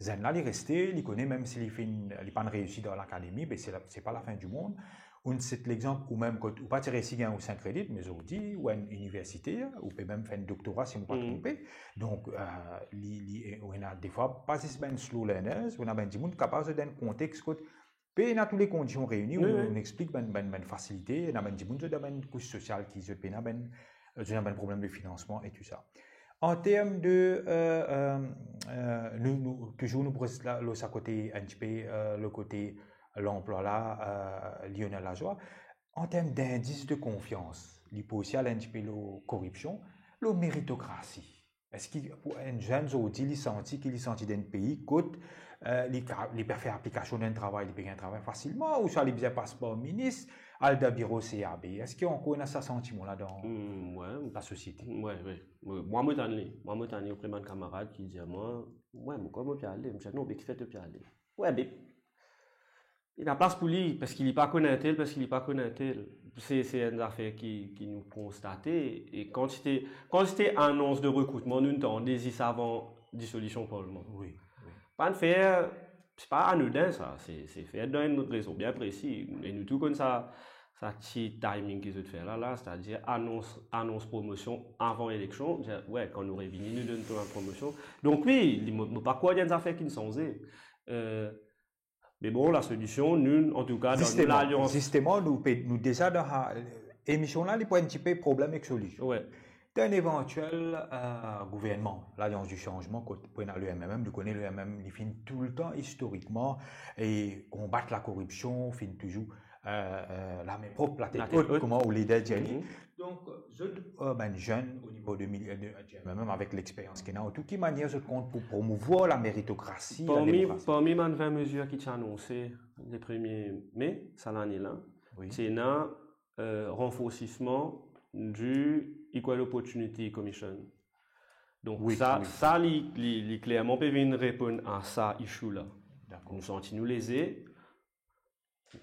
zenn la, li reste, li kone, mem si li finn, li pa'nn reisi dan lakademi, be se la, se pa lafin dimond. Ou sit lexanp, ou mem kot ou pa ti reisi gagn ou sink kredit, me zordi, ou enn iniversiter, ou pe mem fer enn doktora, si mo pa tronpe. Donk, euh, li, li, ou ena defwa, pa zis bann slow learners, ou ena bann dimoun kapav zot dan enn konteks kot pe ena tou le kondision reini, wi, ou, wi, nou explik bann, bann, bann fasilite, ena bann dimoun zot dan bann kous sosial ki zot pena bann, zot ena bann problem de finansman e tou sa. An term de, euh, euh, euh, nou, nou, touzour nou pou res la, lor sa kote, enn tipe, euh, le kote lanplwa la, euh, Lionel Lajoie. An term d'indis de konfians, li pou osi al enn tipe lor koripsion, lor meritokrasi. Eski pou enn zenn zordi, li santi ki li santi dan enn pei kot, euh, li ka, li pe fer aplikasion dan enn travay, li pe gagn travay fasilman, ouswa li bizin pas par minis, al dan biro C A B? Eski ankor ena sa santiman la dan, hmm, wi, lasosiete? Wi, wi. Wi. Mwa, mo tann li. Mwa, mo tann li opre bann kamarad ki dir mwa, wi, mo krwar mo pe ale. Mo dir, non, be kifer to pe ale? Wi, be ena plas pou li, parski li pa konn entel, parski li pa konn entel. Se, se enn zafer ki, ki nou konstate. E kantite, kantite anons de rekroutman nou tande zis avan disolision parlman. Wi, wi. Pa'nn fer, se pa anodin sa, se, se fer dan enn rezon bien presi. E nou tou konn sa, sa ti timing ki zot fer la, la, setadir anons, anons promosion avan eleksion, dir, wi, kan nou revini, nou donn twa promosion. Donk wi, li, mo, mo pa krwar ena enn zafer ki sanze. Euh, Me bon, lasolision, nou, antouka, dan nou lalians. Zisteman, nou pe, nou deza dan, emision la, li pou enn tipe problem ek solision. Wi. Dan enn evantiel, euh, gouvernman, Lalians di Sanzman, kot pou ena le M M M, nou kone le M M M, li finn toultan, istorikman, e konbat lakoripsion, finn touzour, euh, euh, lame prop, latet ot, kouma ou lider dir li. Donk, zot, euh, bann zenn o nivo de mil, de, de, mem avek lexperyans ki ena, tou ki manier zot kont pou promouvwar lameritokrasi, lademokrasi? Parmi bann vin mezir ki ti anonse le premie me sa lane la, wi, ti ena, euh, ranforsman di Equal Opportunity Commission. Donk, wi, sa, wi, sa li, li, li klerman pe vinn reponn a sa issue la. Dakor. Nou santi nou leze,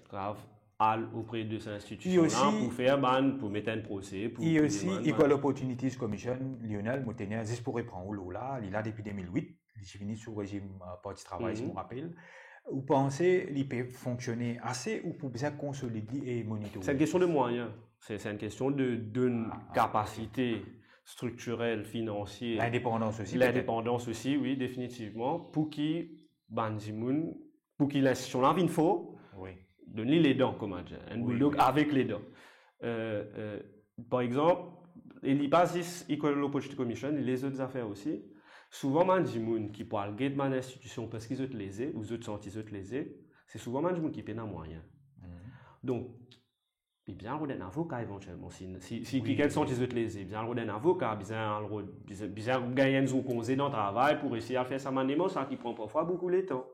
grav, al opre de sa institusion la pou fer bann, pou met enn prose, pou, pou osi, demann Equal Opportunities Commission, Lionel, mo tenir zis pou repran ou lor la, li la depi de mil wit, li ti vini sou rezim, euh, Parti Travay, si mo rapel. Ou panse li pe fonksione ase ou pou bizin konsolid li e monitorize? Se enn kestion de mwayin. Se, se enn kestion de, de kapasite striktirel, finansie. Lindepandans osi, petet. Lindepandans osi, wi, definitivman. Pou ki bann dimoun, pou ki linstition la vinn for, wi, donn li ledan, kouma dir, enn bouldog avek ledan. Euh, euh, par exanp, e li pa zis Equal Opportunity Commission, li lezot zafer osi. Souvan bann dimoun ki pou al get bann institusion parski zot leze, ou zot santi zot leze, se souvan bann dimoun ki pena mwayin. Donk, li bizin rod enn avoka evantielman. Si, si, si kikenn santi zot leze, bizin rod enn avoka, bizin al rod, bizin, bizin gagn enn zour konze dan travay pou resi al fer sa bann demars la ki pran parfwa boukou letan.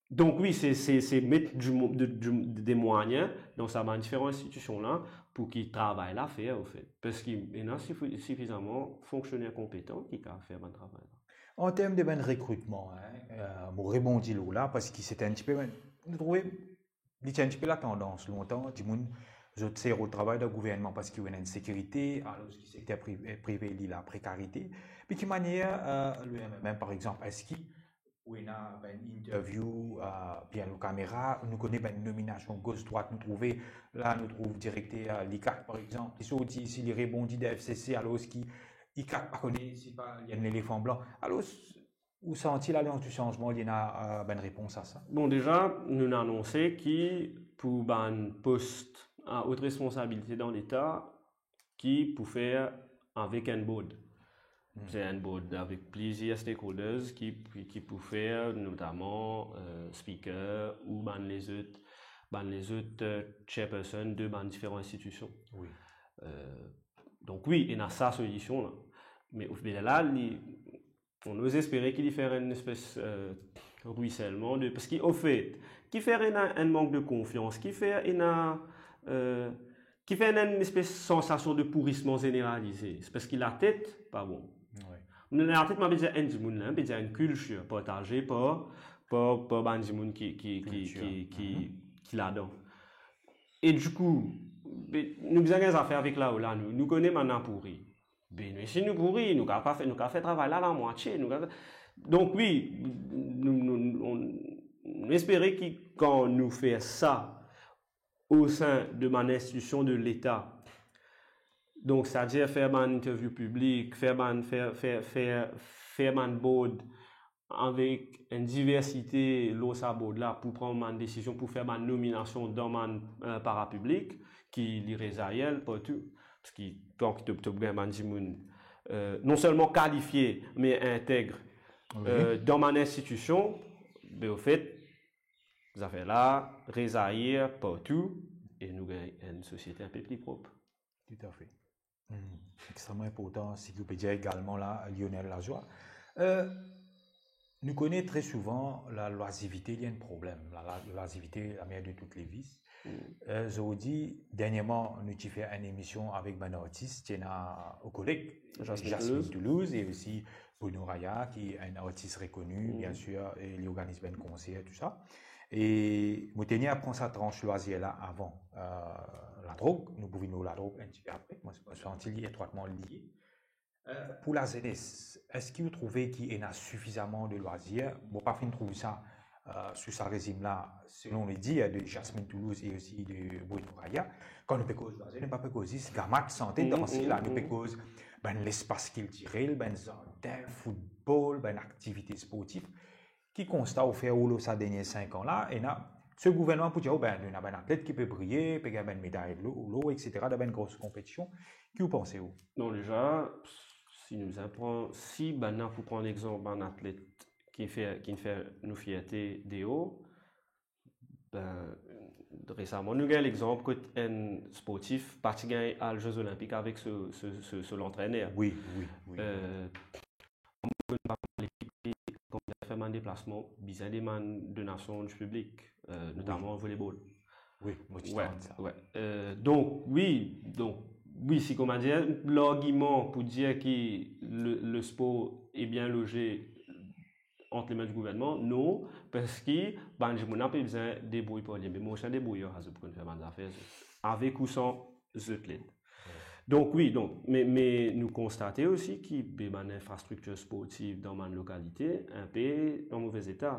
Donk wi, se, se, se met di mo-, de, di, de mwayin dan sa bann diferan institusion la pou ki travay la fer, anfet. Parski ena sifi-, sifizaman fonksioner konpetan ki kapav fer bann travay la. An term de bann rekritman, hein, euh, mo rebondi lor la, parski se ti enn tipe, nou trouve, li ti enn tipe latandans lontan, dimoun, zot sero travay dan gouvernman parski ou ena enn sekirite, alor ki sekter prive, prive li laprekarite. Pe ki manier, euh, le M M M, par exanp, eski ou ena bann interview, euh, bien lor kamera, nou kone bann nominasion gos drwat, nou trouve, la, nou trouv direkter, euh, l'ICAT, par exanp, li sorti isi, li rebondi dan F C C, alor ki ICAT pa kone si pa li enn lelefan blan. Alor, ou santi Lalians di Sanzman, li ena, euh, bann repons a sa? Bon, deza, nou anonse ki pou bann post a ot responsabilite dan Leta, ki pou fer avek enn board. Hmm. Se enn board avek plizier stakeholders ki, ki, ki pou fer, notaman, euh, speaker ou bann lezot, bann lezot, euh, chairperson de bann diferan institusion. Wi. Euh, donk wi, ena sa solision la. Me o final la, li, on oz espere ki li fer enn espes, euh, ruiselman de, parski, anfet, ki fer ena enn mank de konfians, ki fer ena, euh, ki fer enn espes sansasion de pourrisman zeneralize. Se parski latet pa bon. Wi. Latet, mo pe dir enn dimoun la, mo pe dir enn kiltir partaze par, par, par bann dimoun ki, ki, ki, kiltir, ki, ki, mhm, ki ladan. E dikou, be, nou bizin gagn zafer avek lao la, nou, nou kone bann la pouri. Be nou osi nou pouri, nou kapav pa fer, nou kapav fer travay la lamwatie, nou kapav... Donk wi, nou, nou, nou, nou espere ki kan nou fer sa o sein de bann institision de Leta, donk, setadir fer bann interview piblik, fer bann, fer, fer, fer, fer bann board, avek enn diversite lor sa board la pou pran bann desizion, pou fer bann nominasion dan bann, eh, parapiblik, ki li Rezaïel, partou. Parski kan ki to, to gagn bann dimoun, eh, non selman kalifie, me integ, wi, eh, dan bann institision, be, anfet, zafer la Rezaïel partou, e nou gagn enn sosiete inpe pli prop. Toutafe. Hmm, extreman inportan, seki ou pe dir egalman la, Lionel Lajoie. Eh, nou kone tre souvan, lalwazivite, li enn problem. La, lalwazivite, la mère de toutes les vices. Hmm. Eh, zordi, dernierman, nou ti fer enn emision avek bann artis, ti ena ou koleg, Jasmine Jasmine Toulouse. Toulouse, e osi Bruno Raya, ki enn artis rekoni, hmm, biensir, e li organiz bann konser, tou sa. E mo teni a pran sa trans lwazir la avan, eh, ladrog, nou pou vinn lor ladrog enn tipe apre, mo, mo santi li etrwatman lie. Eh, pou lazenes, eski ou trouve ki ena sifizaman de lwazir? Mo pa finn trouv sa, eh, sou sa rezim la, selon le dir de Jasmine Toulouse e osi de Bruno Raya. Kan nou pe koz lwazir, nou pa pe koz zis gamat, sante, mm, danse, mm, la, nou pe, mm, koz bann lespas kiltirel, bann zardin, foutbol, bann aktivite sportif. Ki konsta ou fer ou lor sa dernie sink an la, ena se gouvernman pou dir, o, be, nou ena bann atlet ki pe briye, pe gagn bann meday lor, lor, etsetera, dan bann gro konpetision. Ki ou panse ou? Non, deza, si nou bizin pran, si bann la pou pran lexanp bann atlet ki fer, ki fer nou fierte deor, be, resaman, nou gagn lexanp kot enn sportif pa ti gagn al Jeux Olympiques avek so, so, so, so lantrener. Wi, wi, wi. Eh, kan fer bann deplasman, bizin demann donasion di piblik, eh, notaman, wi, volebol. Wi, mo ti tann sa. Wi, wi. Eh, donk, wi, donk, wi, si, kouma dir, largiman pou dir ki le, le spor est bien logé entre les mains du gouvernement, non, parski bann dimoun la pe bizin debrouy par li. Me mo osi debrouy, a, zot pou konn fer bann zafer, zot. Avek ou san zot led. Wi. Donk, wi, donk, me, me nou konstate osi ki, be, bann infrastriktir sportif dan bann lokalite, inpe an move eta.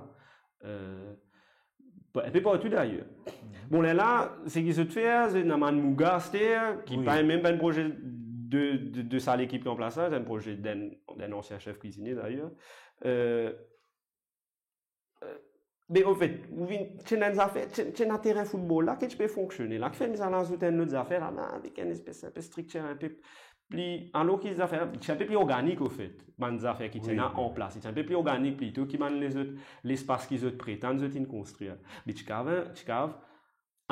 Eh, pa-, inpe partou dayer. Mhm. Bon, lerla, seki zot fer, zot ena bann mouga aster, ki, wi, pa mem bann proze de, de, de sa lekip ki an plas la, se enn proze d'enn, d'enn ansien sef kwizinie dayer. Eh, eh, me anfet, ou vinn, ti ena enn zafer, ti, ti ena terin foutbol la, ki ti pe fonksione la, kifer bizin al azout enn lot zafer la, la, avek enn espes, inpe striktir, inpe pli, alor ki zafer la, ti inpe pli organik, anfet, bann zafer ki ti ena, wi, wi, an plas, ti inpe pli organik plito ki bann lezot, lespas ki zot pretann zot inn konstrir. Me ti kav, ti kav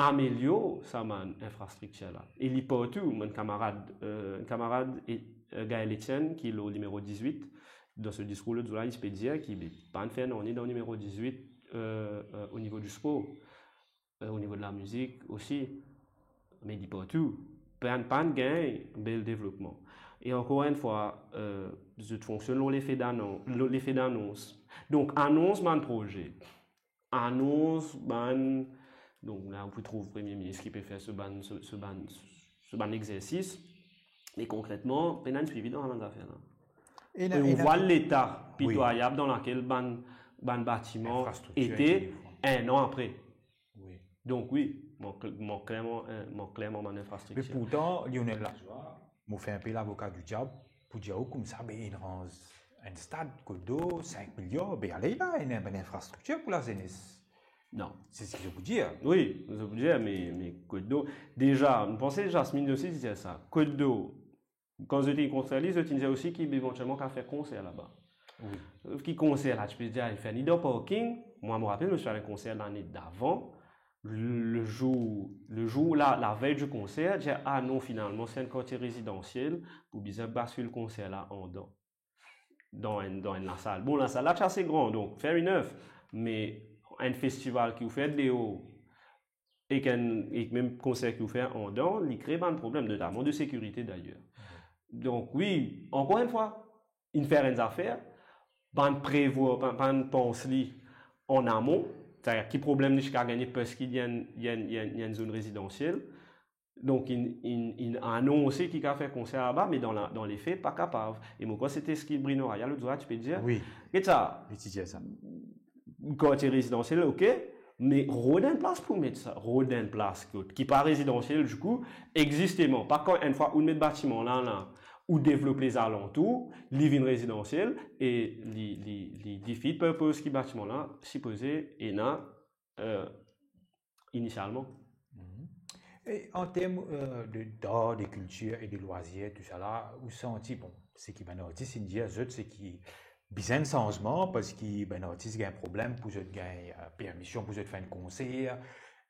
amelior sa bann infrastriktir la. E li partou, mo enn kamarad, eh, enn kamarad, e, eh, Gaël Etienne, ki lor nimero dizwit, dan so diskour lot zour la, li ti pe dir ki, be, pa'nn fer nanye dan nimero dizwit, eh, eh, o nivo di spor, eh, o nivo de lamizik osi, me li partou. Pa'nn, pa'nn gagn bel devlopman. E ankor enn fwa, eh, zot fonksionn lor lefe danon-, lor lefe danons. Donk, anons bann proze. Anons bann, donk la, ou pou trouv Premie Minis ki pe fer so bann, so, so bann, so bann exersis, me konkretman, pena enn swivi dan sa bann zafer la. E ena, e ou ena vwar leta, wi, pitwayab dan lakel bann, bann batiman, infrastriktir, ete, enn an apre. Wi. Donk wi, mank, mank klerman, eh, mank klerman bann infrastriktir. Me pourtan, Lionel Lajoie, mo fer inpe lavoka di diab pou dir ou koumsa, be, inn ranz enn stad kot do sink miliar, be, ale la, ena bann infrastriktir pou lazenes. Non. Se seki zot pou dir. Wi, zot pou dir, me, me kot do. Deza, mo panse Jasmine osi ti dir sa. Kot do, kan zot inn konstrir li, zot inn dir osi ki evantielman kav fer konser laba. Wi. Sof ki konser la, ti pe dir, al fer ni dan parking. Mwa, mo rapel, mo ti al enn konser lane davan. Le, le zour, le zour la, lavey di konser, dir, ah non, finalman, se enn kartie rezidansiel, pou bizin baskil konser la andan. Dan enn, dan enn lasal. Bon, lasal la ti ase gran, donk, fair enough. Me enn festival ki ou fer deor, ek enn, ek mem konser ki ou fer andan, li kre bann problem, notaman de sekirite dayer. Donk, wi, ankor enn fwa, inn fer enn zafer, bann prevwar, bann, bann pans li an amon, setadir ki problem li ti kav gagne parski li enn, li enn, li enn, li enn zone rezidansiel. Donk, inn, inn, inn anonse ki kav fer konser laba, me dan la, dan lefe, pa kapav. E mo krwar sete seki Bruno Raya lot zour ti pe dir. Wi. Get sa. Li ti dir sa. Kartie rezidansiel, ok, me rod enn plas pou met sa, rod enn plas kot, ki pa rezidansiel, dikou, egzisteman, pa kan enn fwa ou met batiman la, la, ou devlop lezalantour, li vinn rezidansiel, e li, li, li defeat purpose ki batiman la sipoze ena, euh, inisialman. Mhm. E an term, euh, de, d'art, de kiltir e de lwazir, tousala, ou santi, bon, seki bann artis inn dir, zot, seki bizin sanzman, parski bann artis gagn problem pou zot gagn, euh, permision pou zot fer enn konser,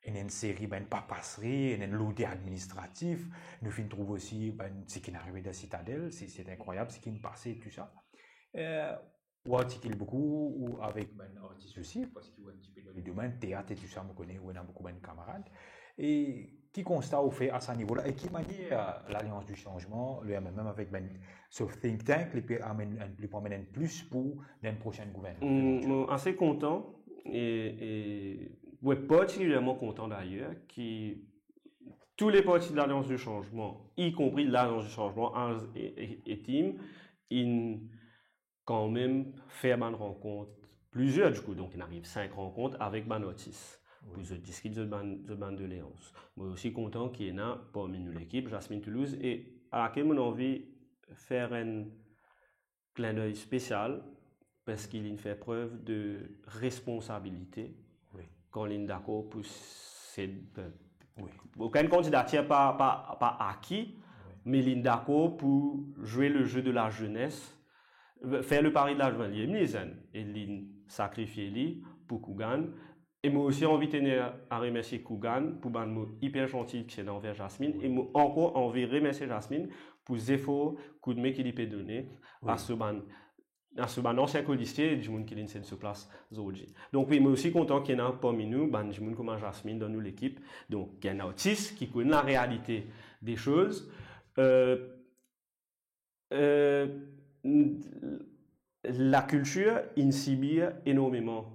ena enn seri bann papasri, ena enn lourder administratif. Nou finn trouv osi bann, seki inn arive dan Sitadel, se, se inkrwayab seki inn pase, tousa. Euh, ou artikil boukou, ou avek bann artis osi, parski ou enn tipe dan le domenn teat e tousa, mo kone ou ena boukou bann kamarad. E ki konsta ou fer a sa nivo la, e ki manier, euh, Lalians di Sanzman, le M M M avek bann so think tank, li pe amenn enn, li pe amenn enn plis pou dan prosenn gouvernman? Hmm, mo ase kontan, e, e, wi, partikilierman kontan dayer, ki tou le parti de Lalians di Sanzman, ikonpri Lalians di Sanzman, Arz e, e, e Tim, inn kanmem fer bann rankont, plizier dikou, donk inn ariv sink rankont avek bann artis, wi, pou zot diskit zot bann, zot bann doleans. Mo osi kontan ki ena parmi nou lekip, Jasmine Toulouse, e akel mo anvi fer enn klindey spesial, parski linn fer prev de responsabilite, wi, kan linn dakor pou sed, wi, okenn kandidatir pa, pa, pa aki, wi, me linn dakor pou zwe le jeu de la jeunesse, fer le pari de la jeunesse, li zenn, e linn sakrifie li pou Kougan. E mo osi anvi tenir a remersie Kougan pou bann mo iper zanti ki ti ena anver Jasmine, wi, e mo ankor anvi remersie Jasmine pou zefor, koudme ki li pe done, wi, a so bann, a so bann ansien kolistie, dimoun ki linn sed so plas zordi. Donk wi, mo osi kontan ki ena parmi nou bann dimoun kouma Jasmine dan nou lekip. Donk, enn artis ki konn larealite de soz. Euh, euh, lakiltir inn sibir enormeman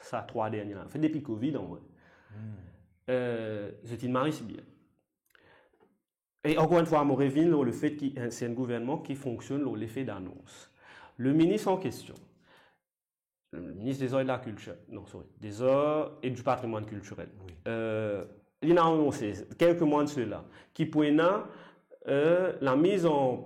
sa trwa dernie lane. Anfet, depi Covid, anvre. Hmm. Euh, zot inn mari sibir. E ankor enn fwa, mo revinn lor lefet ki, eh, se enn gouvernman ki fonksionn lor lefe danons. Le minis an kestion, le minis des Arts et de la Culture, non, sorry, des Arts et du Patrimoine Culturel. Wi. Euh, linn anonse, kelke mwa de sela, ki pou ena, euh, lamiz an,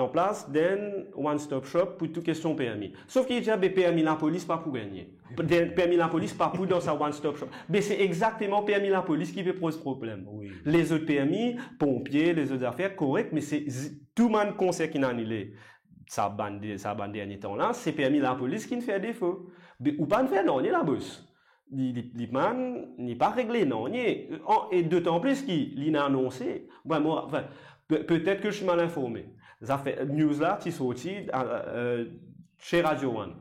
an plas d'enn one-stop shop pou tou kestion permi. Sof ki li dir, be, permi lapolis pa pou gagne. Pe-, permi lapolis pa pou dan sa one-stop shop. Be, se exakteman permi lapolis ki pe poz problem. Wi. Lezot permi, ponpie, lezot zafer, korek, me se z-, tou bann konser ki'nn anile sa bann de-, sa bann dernie tan la, se permi lapolis ki'nn fer defo. Be, ou pa'nn fer nanye, labos. Li, li, li pa'nn, li pa regle nanye. An, e dotan plis ki linn anonse. Bon, mo, anfin, pe-, petet ke mo ti mal informe. Zafer, news la ti sorti, euh, euh, se Radio One.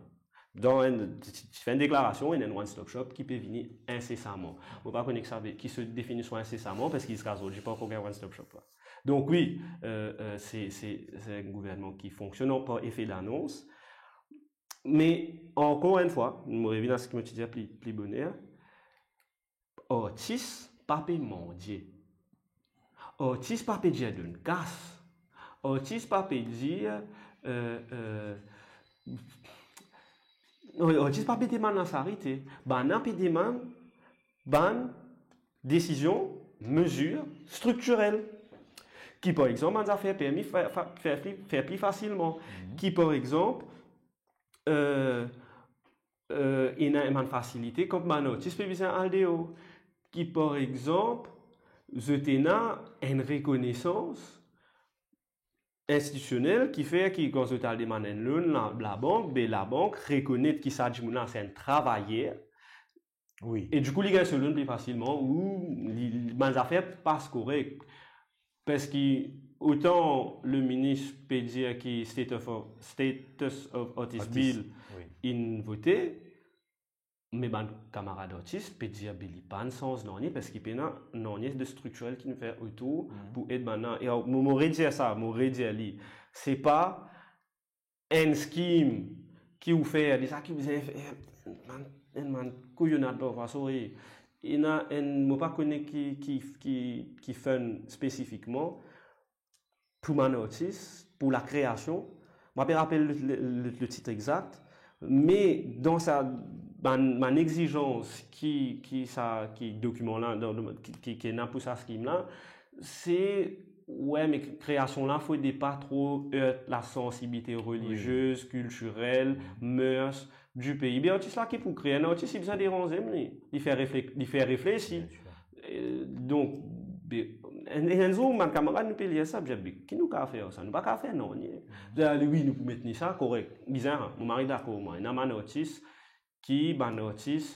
Dan enn, ti, ti, ti fer enn deklarasion, ena enn one-stop shop ki pe vini insesaman. Mo pa kone ki sa ve-, ki so definision insesaman, parski ziska zordi pa ankor gagn one-stop shop la. Donk wi, euh, euh, se, se, se enn gouvernman ki fonksionn par efe danons. Me ankor enn fwa, mo revinn a seki mo ti dir pli, pli boner, artis pa pe mandie. Artis pa pe dir donn kas. Artis pa pe dir, euh, euh, non, artis pa pe demann lasarite. Bann la pe demann bann desizion, mezir striktirel. Ki, par exanp, bann zafer permi fer, fer, fer pli, fer pli fasilman. Mhm. Ki, par exanp, euh, euh, ena enn bann fasilite kan bann artis pe bizin al deor. Ki, par exanp, zot ena enn rekonesans institisionel ki fer ki kan zot al demann enn loan, la, labank, be labank rekonet ki sa dimoun la se enn travayer. Wi. E dikou, li gagn so loan pli fasilman, ou li, li, bann zafer pas korek. Parski otan le minis pe dir ki status of, status of artist bill, wi, inn vote, Me bann kamarad artis pe dir, be li pa'nn sanz nanye, parski pena nanye de striktirel ki nou fer otour pou ed bann la. E mo, mo redir sa, mo redir li. Se pa enn skim ki ou fer, li sa ki bizin fer, enn bann, enn bann kouyonad parfwa, sori. Ena enn, mo pa kone ki, ki, ki, ki fund spesifikman, pou bann artis, pou lakreasion. Mo pa pe rapel le, le, le, le tit exakt, me dan sa, bann, bann exizans ki, ki sa, ki dokiman la, dan, dan, ki, ki, ki ena pou sa skim la, se, we, me kreasion la, fode pa tro ert lasansibilite reliziez, kiltirel, mœurs du pays. Be artis la ki pou kre, enn artis, li bizin deranze, li, li fer refle-, li fer reflesi. Bien sir. Eh, donk, be, enn, enn zour, bann kamarad, nou pe lir sa, bizin, be, ki nou kav fer sa? Nou pa kav fer nanye. Bizin, ale, wi, nou pou met ni sa, korek. Bizin, mo mari dakor, mwa. Ena bann artis ki, bann artis,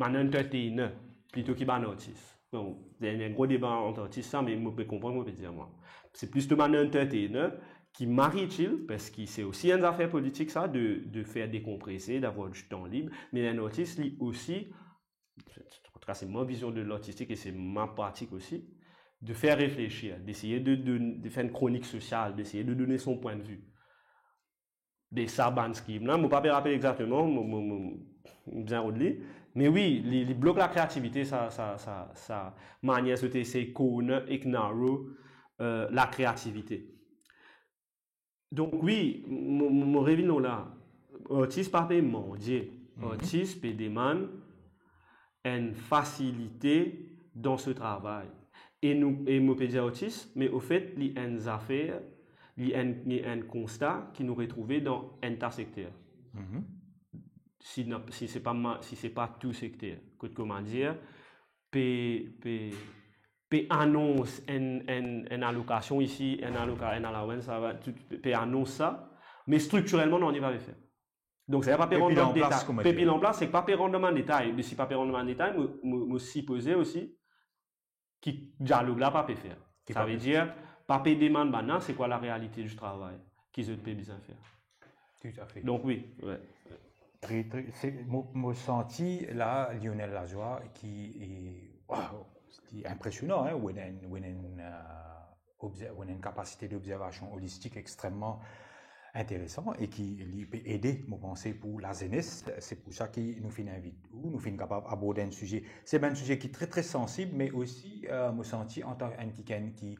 bann entertainer, plito ki bann artis. Donk, ena enn gro deba ant artis sa, me mo pe konpran, mo pe dir, mwa. Se plito bann entertainer ki mari til, parski se osi enn zafer politik sa, de, de fer dekonprese, d'avoir du temps libre, me enn artis, li osi, an tou ka, se mo vizion de lartistik e se mo pratik osi, de fer reflesir, d'essayer de, de, de fer enn kronik sosial, d'essayer de donner son point de vue. De sa bann skim la, mo pa pe rapel exakteman, mo, mo, mo, mo bizin rod li, me wi, li, li blok lakreativite, sa, sa, sa, sa manier zot esey corner ek narrow, euh, lakreativite. Donk wi, mo, mo, mo revinn lor la. Artis pa pe mandie. Mhm. Artis pe demann enn fasilite dan so travay. E nou, e mo pe dir artis, me ofet, li enn zafer, li enn, li enn konsta ki nou retrouve dan enn ta sekter. Mhm. Si na, si se pa ma-, si se pa tou sekter. Kot, kouma dir, pe, pe, pe anons enn, enn, enn alokasion isi, enn aloka-, enn allowance, sa va, tou, pe anons sa, me striktirelman, nanye pa pe fer. Donk, sa pa pe rant dan detay. Pe pil anplas, kouma dir. Pe pil anplas, se pa pe rant dan bann detay. Me si pa pe rant dan bann detay, mo, mo, mo sipoze osi ki dialog la pa pe fer. Ki pa pe fer. Sa ve dir, pa pe demann bann la, se kwa la realite di travay ki zot pe bizin fer. Toutafe. Donk, wi, we. Tre, tre, se, mo, mo santi la, Lionel Lajoie, ki, e, waw, se inpresionan, hein, ou ena enn, ou ena enn, euh, obzer-, ou ena enn kapasite d'obzervasion olistik extrememan interesan e ki li pe ede, mo panse, pou lazenes. Se pou sa ki nou finn invit ou, nou finn kapav abord enn size. Se enn size ki tre, tre sansib, me osi, euh, mo santi antan enn kikenn ki,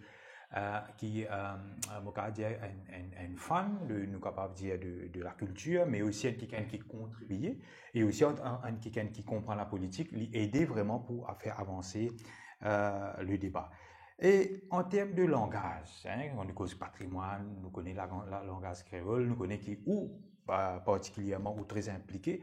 euh, ki, euh, mo kapav dir enn, enn, enn fan de, nou kapav dir de, de lakiltir, me osi enn kikenn ki kontribie, e osi enn, enn, enn kikenn ki konpran lapolitik, li ede vreman pou fer avanse, euh, le deba. E an term de langaz, hein, kan nou koz patrimwann, nou kone la, la, langaz kreol, nou kone ki ou, pa-, partikilierman, ou tre inplike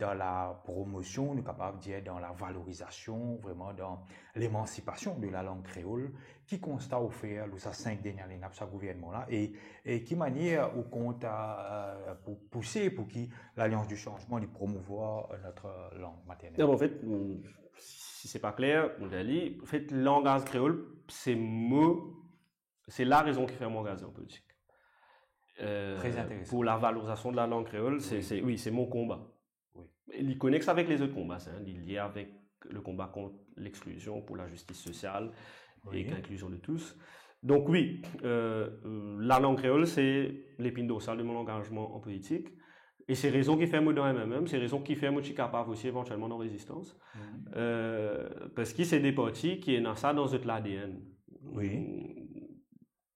dan la promosion, nou kapav dir dan la valorizasion, vreman dan lemansipasion de la lang kreol. Ki konsta ou fer lor sa sink dernie lane la, sa gouvernman la, e, e ki manier ou kont a, euh, pou pouse pou ki Lalians di Sanzman li promouvwar notre langue maternelle? Non, an fet, si se pa kler, mo dir li, an fet, langaz kreol, se mo, se larezon ki fer mo angaze an politik. Euh, très intéressant. Pour la valorisation de la langue créole, c'est, oui, c'est, oui, c'est mon combat. Oui. E li konexe avek lezot konba, sa, hein, li lie avek le combat contre l'exclusion, pour la justice sociale, oui, et l'inclusion de tous. Donc oui, euh, la langue créole, c'est l'épine dorsale de mon engagement en politique. E se rezon ki fer mo dan M M M, se rezon ki fer mo ti kapav osi evantielman dan Rezistans. Mhm. Euh, parski se de parti ki ena sa dan zot l'A D N. Oui.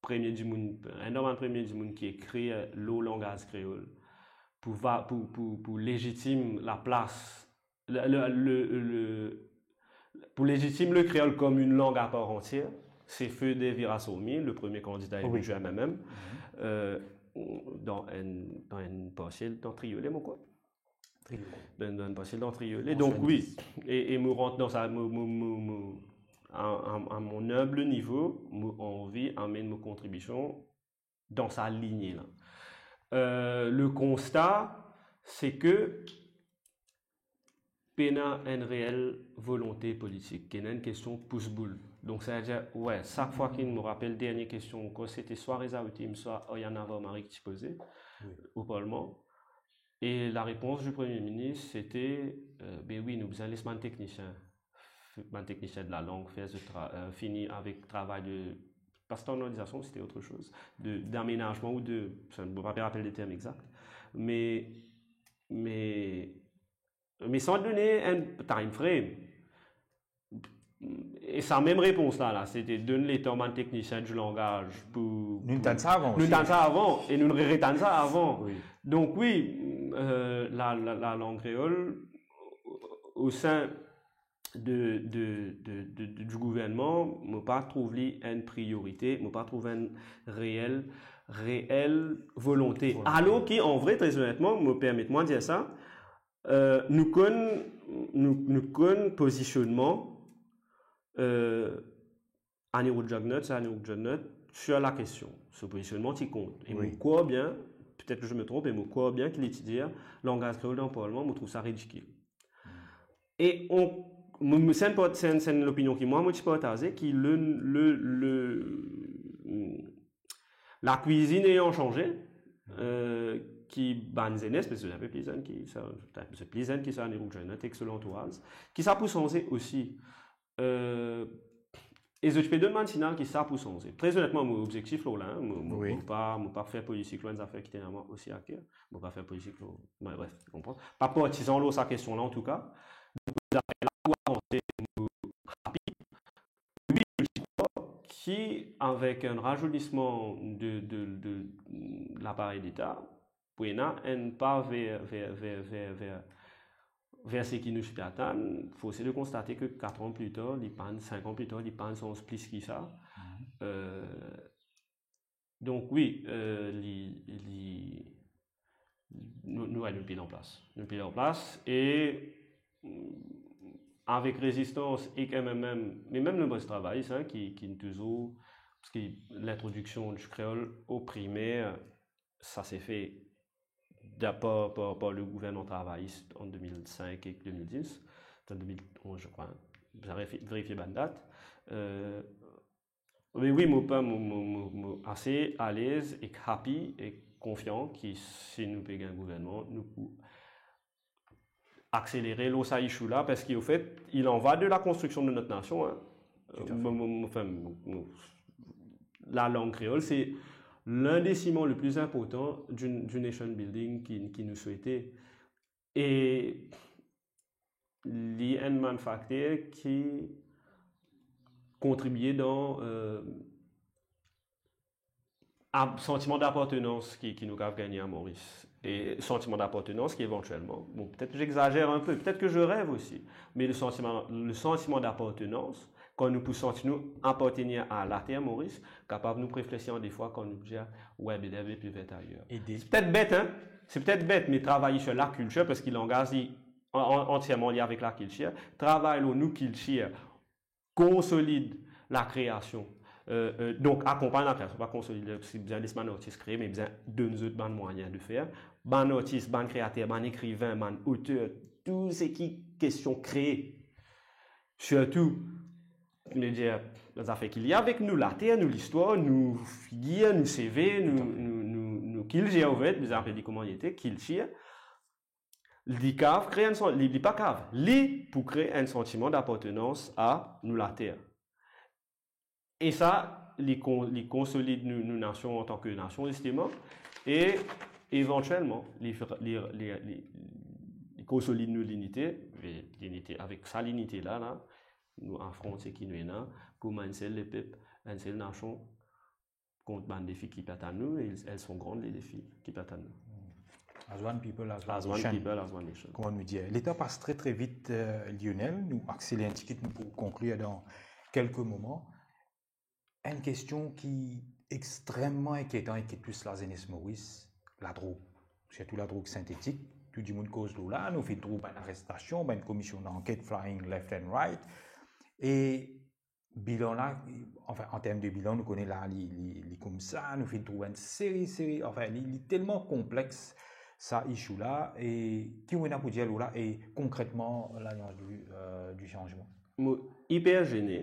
Premie dimoun, enn dan bann premie dimoun ki ekri lor langaz kreol pou va-, pou, pou, pou lezitim laplas, le, le, le, le, pou lezitim le kreol kom enn lang a par antier, se Feu Derville Rassoumi, le premie kandida eli di M M M, euh, dan enn, dan enn parsiel dan Triolet, mo krwar. Triolet. Dan, dan enn parsiel dan Triolet. Donk, wi, e, e mo rant dan sa, mo, mo, mo, mo, a, a, a mon humble niveau, mo anvi amenn mo kontribision dan sa linie la. Euh, le konsta, se ke pena enn reel volonte politik, ki ena enn kestion pous boul. Donk, sa ve dir, wi, sak fwa ki mo rapel dernie kestion ankor, se te swa Reza Hatim, swa Oriana Varmary ki ti poze, wi, o Parlman. Et la réponse du Premier ministre, c'était, euh, ben oui, nou bizin les bann teknisien, bann teknisien de la langue, faire ce tra- euh, fini avec travail de, pas standardisation, c'était autre chose, de, d'aménagement ou de, sa, mo pa pe rapel le terme exact, mais, mais, mais sans donner un time frame. E sa mem repons la, la, se te donn letan bann teknisien di langaz pou... Nou'nn tann sa avan osi. Nou'nn tann sa avan, e nou'nn retann sa avan. Wi. Donk wi, euh, la, la, la lang kreol, au sein de, de, de, de, de, du gouvernman, mo pa trouv li enn priorite, mo pa trouv enn reel, reel volonte. Volonte. Alor ki, an vre, tre onetman, mo permet mwa dir sa, euh, nou konn, nou, nou konn pozisionnman, euh, Anirudh Jugnauth, se Anirudh Jugnauth, sur la question. So pozisionnman ti kont. E mo krwar bien, peut-être que je me trompe, e mo krwar bien ki li ti dir, langaz kreol dan parlman, mo trouv sa ridikil. E on, mo, mo, se enn part-, se enn, se enn lopinion ki mwa, mo ti partaze, ki le, le, le, lakwizinn ayan sanze, euh, ki bann zenes, parski se enn pe pli zenn ki sa, se pli zenn ki sa, Anirudh Jugnauth ek so lantouraz, ki sa pou sanze osi. Euh, e zot pe donn bann signal ki sa pou sanze. Tre onetman, mo obzektif lor la, hein, mo, mo, wi, mo pa, mo pa fer politik lor enn zafer ki tenir mwa osi a ker. Mo pa fer politik lor, bon, bref, ou konpran. Pa partizan lor sa kestion la, antouka. Donk, zafer la pou avanse, mo happy. Wi, mo ti krwar ki avek enn razounisman de, de, de, mm, laparey Leta, pou ena enn pa ver, ver, ver, ver, ver, ver seki nou ti pe atann, forse de konstate ke kat an pli tar, li pa'nn, sink an pli tar, li pa'nn sanz plis ki sa. Mhm. Euh, donk wi, euh, li, li, nou, nou, wi, nou pil anplas. Nou pil anplas e, mm, avek rezistans ek M M M, me mem Leboz Travayis, hein, ki, ki touzour, parski lintrodiksion di kreol o primer, sa se fe da-, par, par, par le gouvernman travayis an de mil sink ek de mil dis, an de mil onz, je crois, hein. Bizin verifie, verifie bann dat. Euh, me wi, mo pa, mo, mo, mo, mo ase alez ek happy ek konfian ki si nou pe gagn gouvernman, nou pou akselere lor sa issue la, parski, au fait, il en va de la construction de notre nation, hein. Tout à fait. Euh, mo, mo, mo, enfin, mo, mo, la langue créole, c'est l'un des ciments le plus important du, du nation building ki, ki nou swete. E li enn bann fakter ki kontribie dan, euh, a, santiman dapartenans ki, ki nou kav gagne a Moris. E santiman dapartenans ki evantielman, bon, peut-être j'exagère un peu, peut-être que je rêve aussi, mais le sentiment, le sentiment d'appartenance, kan nou pou santi nou apartenir a later Moris, kapav nou reflesi an de fwa kan nou dir, ouais, be l'herbe est plus verte ailleurs. E de- Se petet bet, hein? Se petet bet, me travay sur la kiltir, parski langaz li an, an, antierman lie avek lakiltir. Travay lor nou kiltir, konsolid lakreasion. Euh, euh, donk, akonpagn lakreasion, pa konsolid, parski bizin les bann artis kree, me bizin donn zot bann mwayin de fer. Bann artis, bann kreater, bann ekriven, bann oter, tou seki kestion kree. Sirtou, me dir, zafer ki lie avek nou later, nou listwar, nou figir, nou seve, nou, nou, nou, nou kiltir, an fet, bizin apel li kouma li ete, kiltir. Li kav kree enn san-, li, li pa kav, li pou kree enn santiman dapartenans a nou later. E sa, li kon-, li konsolid nou, nou nasion antan ke nasion, zisteman, e evantielman, li, li, li, li, li konsolid nou linite, e linite, avek sa linite la, la, nou afront seki nou ena, kouma enn sel lepep, enn sel nasion, kont bann defi ki pe atann nou, e elles sont grandes, les défis ki pe atann nou. Hmm. As one people, as one nation. As one people, as one nation. Kouma nou dir. Letan pas tre, tre vit, euh, Lionel, nou akseler enn tigit, nou pou konklir dan kelke moman. Enn kestion ki extreman inkietan, inkiet plis lazenes Moris, ladrog. Sirtou ladrog sintetik. Tou dimoun koz lor la, nou finn trouv bann arestasion, bann komision lanket flying left and right. E bilan la, anfin, an term de bilan, nou kone la, li, li, li koumsa, nou finn trouv enn seri, seri, anfin, li, li telman konplex, sa issue la, e ki ou ena pou dir lor la, e konkretman, Lalians du, euh, du Changement? Mo iper zene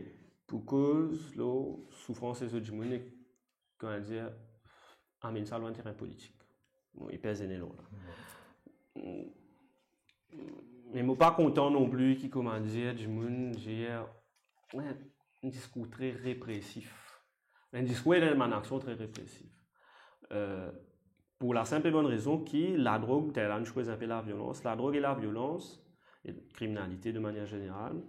pou koz lor soufrans lezot dimoun, e, kouma dir, amenn sa lor enn terin politik. Mo iper zene lor la. Wi. Me mo pa kontan non pli ki, kouma dir, dimoun dir, wi, enn diskour tre represif. Enn diskour e enn bann aksion tre represif. Euh, pou la sinp e bonn rezon ki ladrog, tel la nou koz inpe laviolans, ladrog e laviolans, e kriminalite de manier zeneral,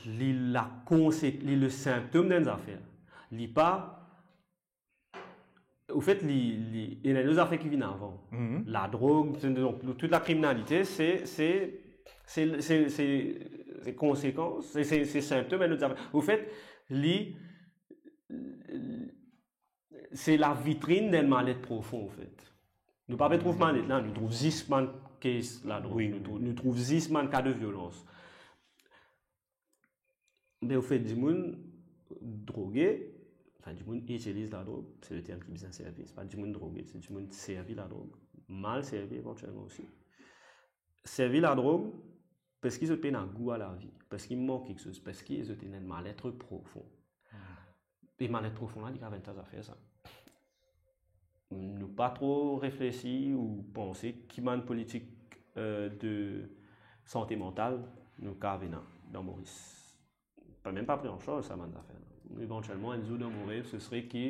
li lakonsek-, li le sinptom d'enn zafer. Li pa, anfet, li, li, ena enn lot zafer ki vinn avan. Mhm. Ladrog, se, donk, tout lakriminalite, se, se, se, se, se, se konsekans, se, se, se sinptom enn lot zafer. Anfet, li, se lavitrinn d'enn malet profon, anfet. Nou pa pe trouv malet la, nou trouv zis bann kes ladrog, wi, nou trouv, nou trouv zis bann ka de violans. Me anfet, dimoun droge, anfin, dimoun itiliz ladrog, se le term ki bizin servi, se pa dimoun droge, se dimoun servi ladrog, mal servi evantielman osi. Servi ladrog, parski zot pena gou a lavi, parski mank kiksoz, parski zot ena enn malet profon. Hmm. E malet profon la, li kapav enn ta zafer sa. Nou pa tro reflesi ou panse ki bann politik, euh, de sante mantal nou kapav ena dan Moris. Pa mem pa pri an sarz sa bann zafer la. Evantielman, enn zour dan mo rev, se sere ki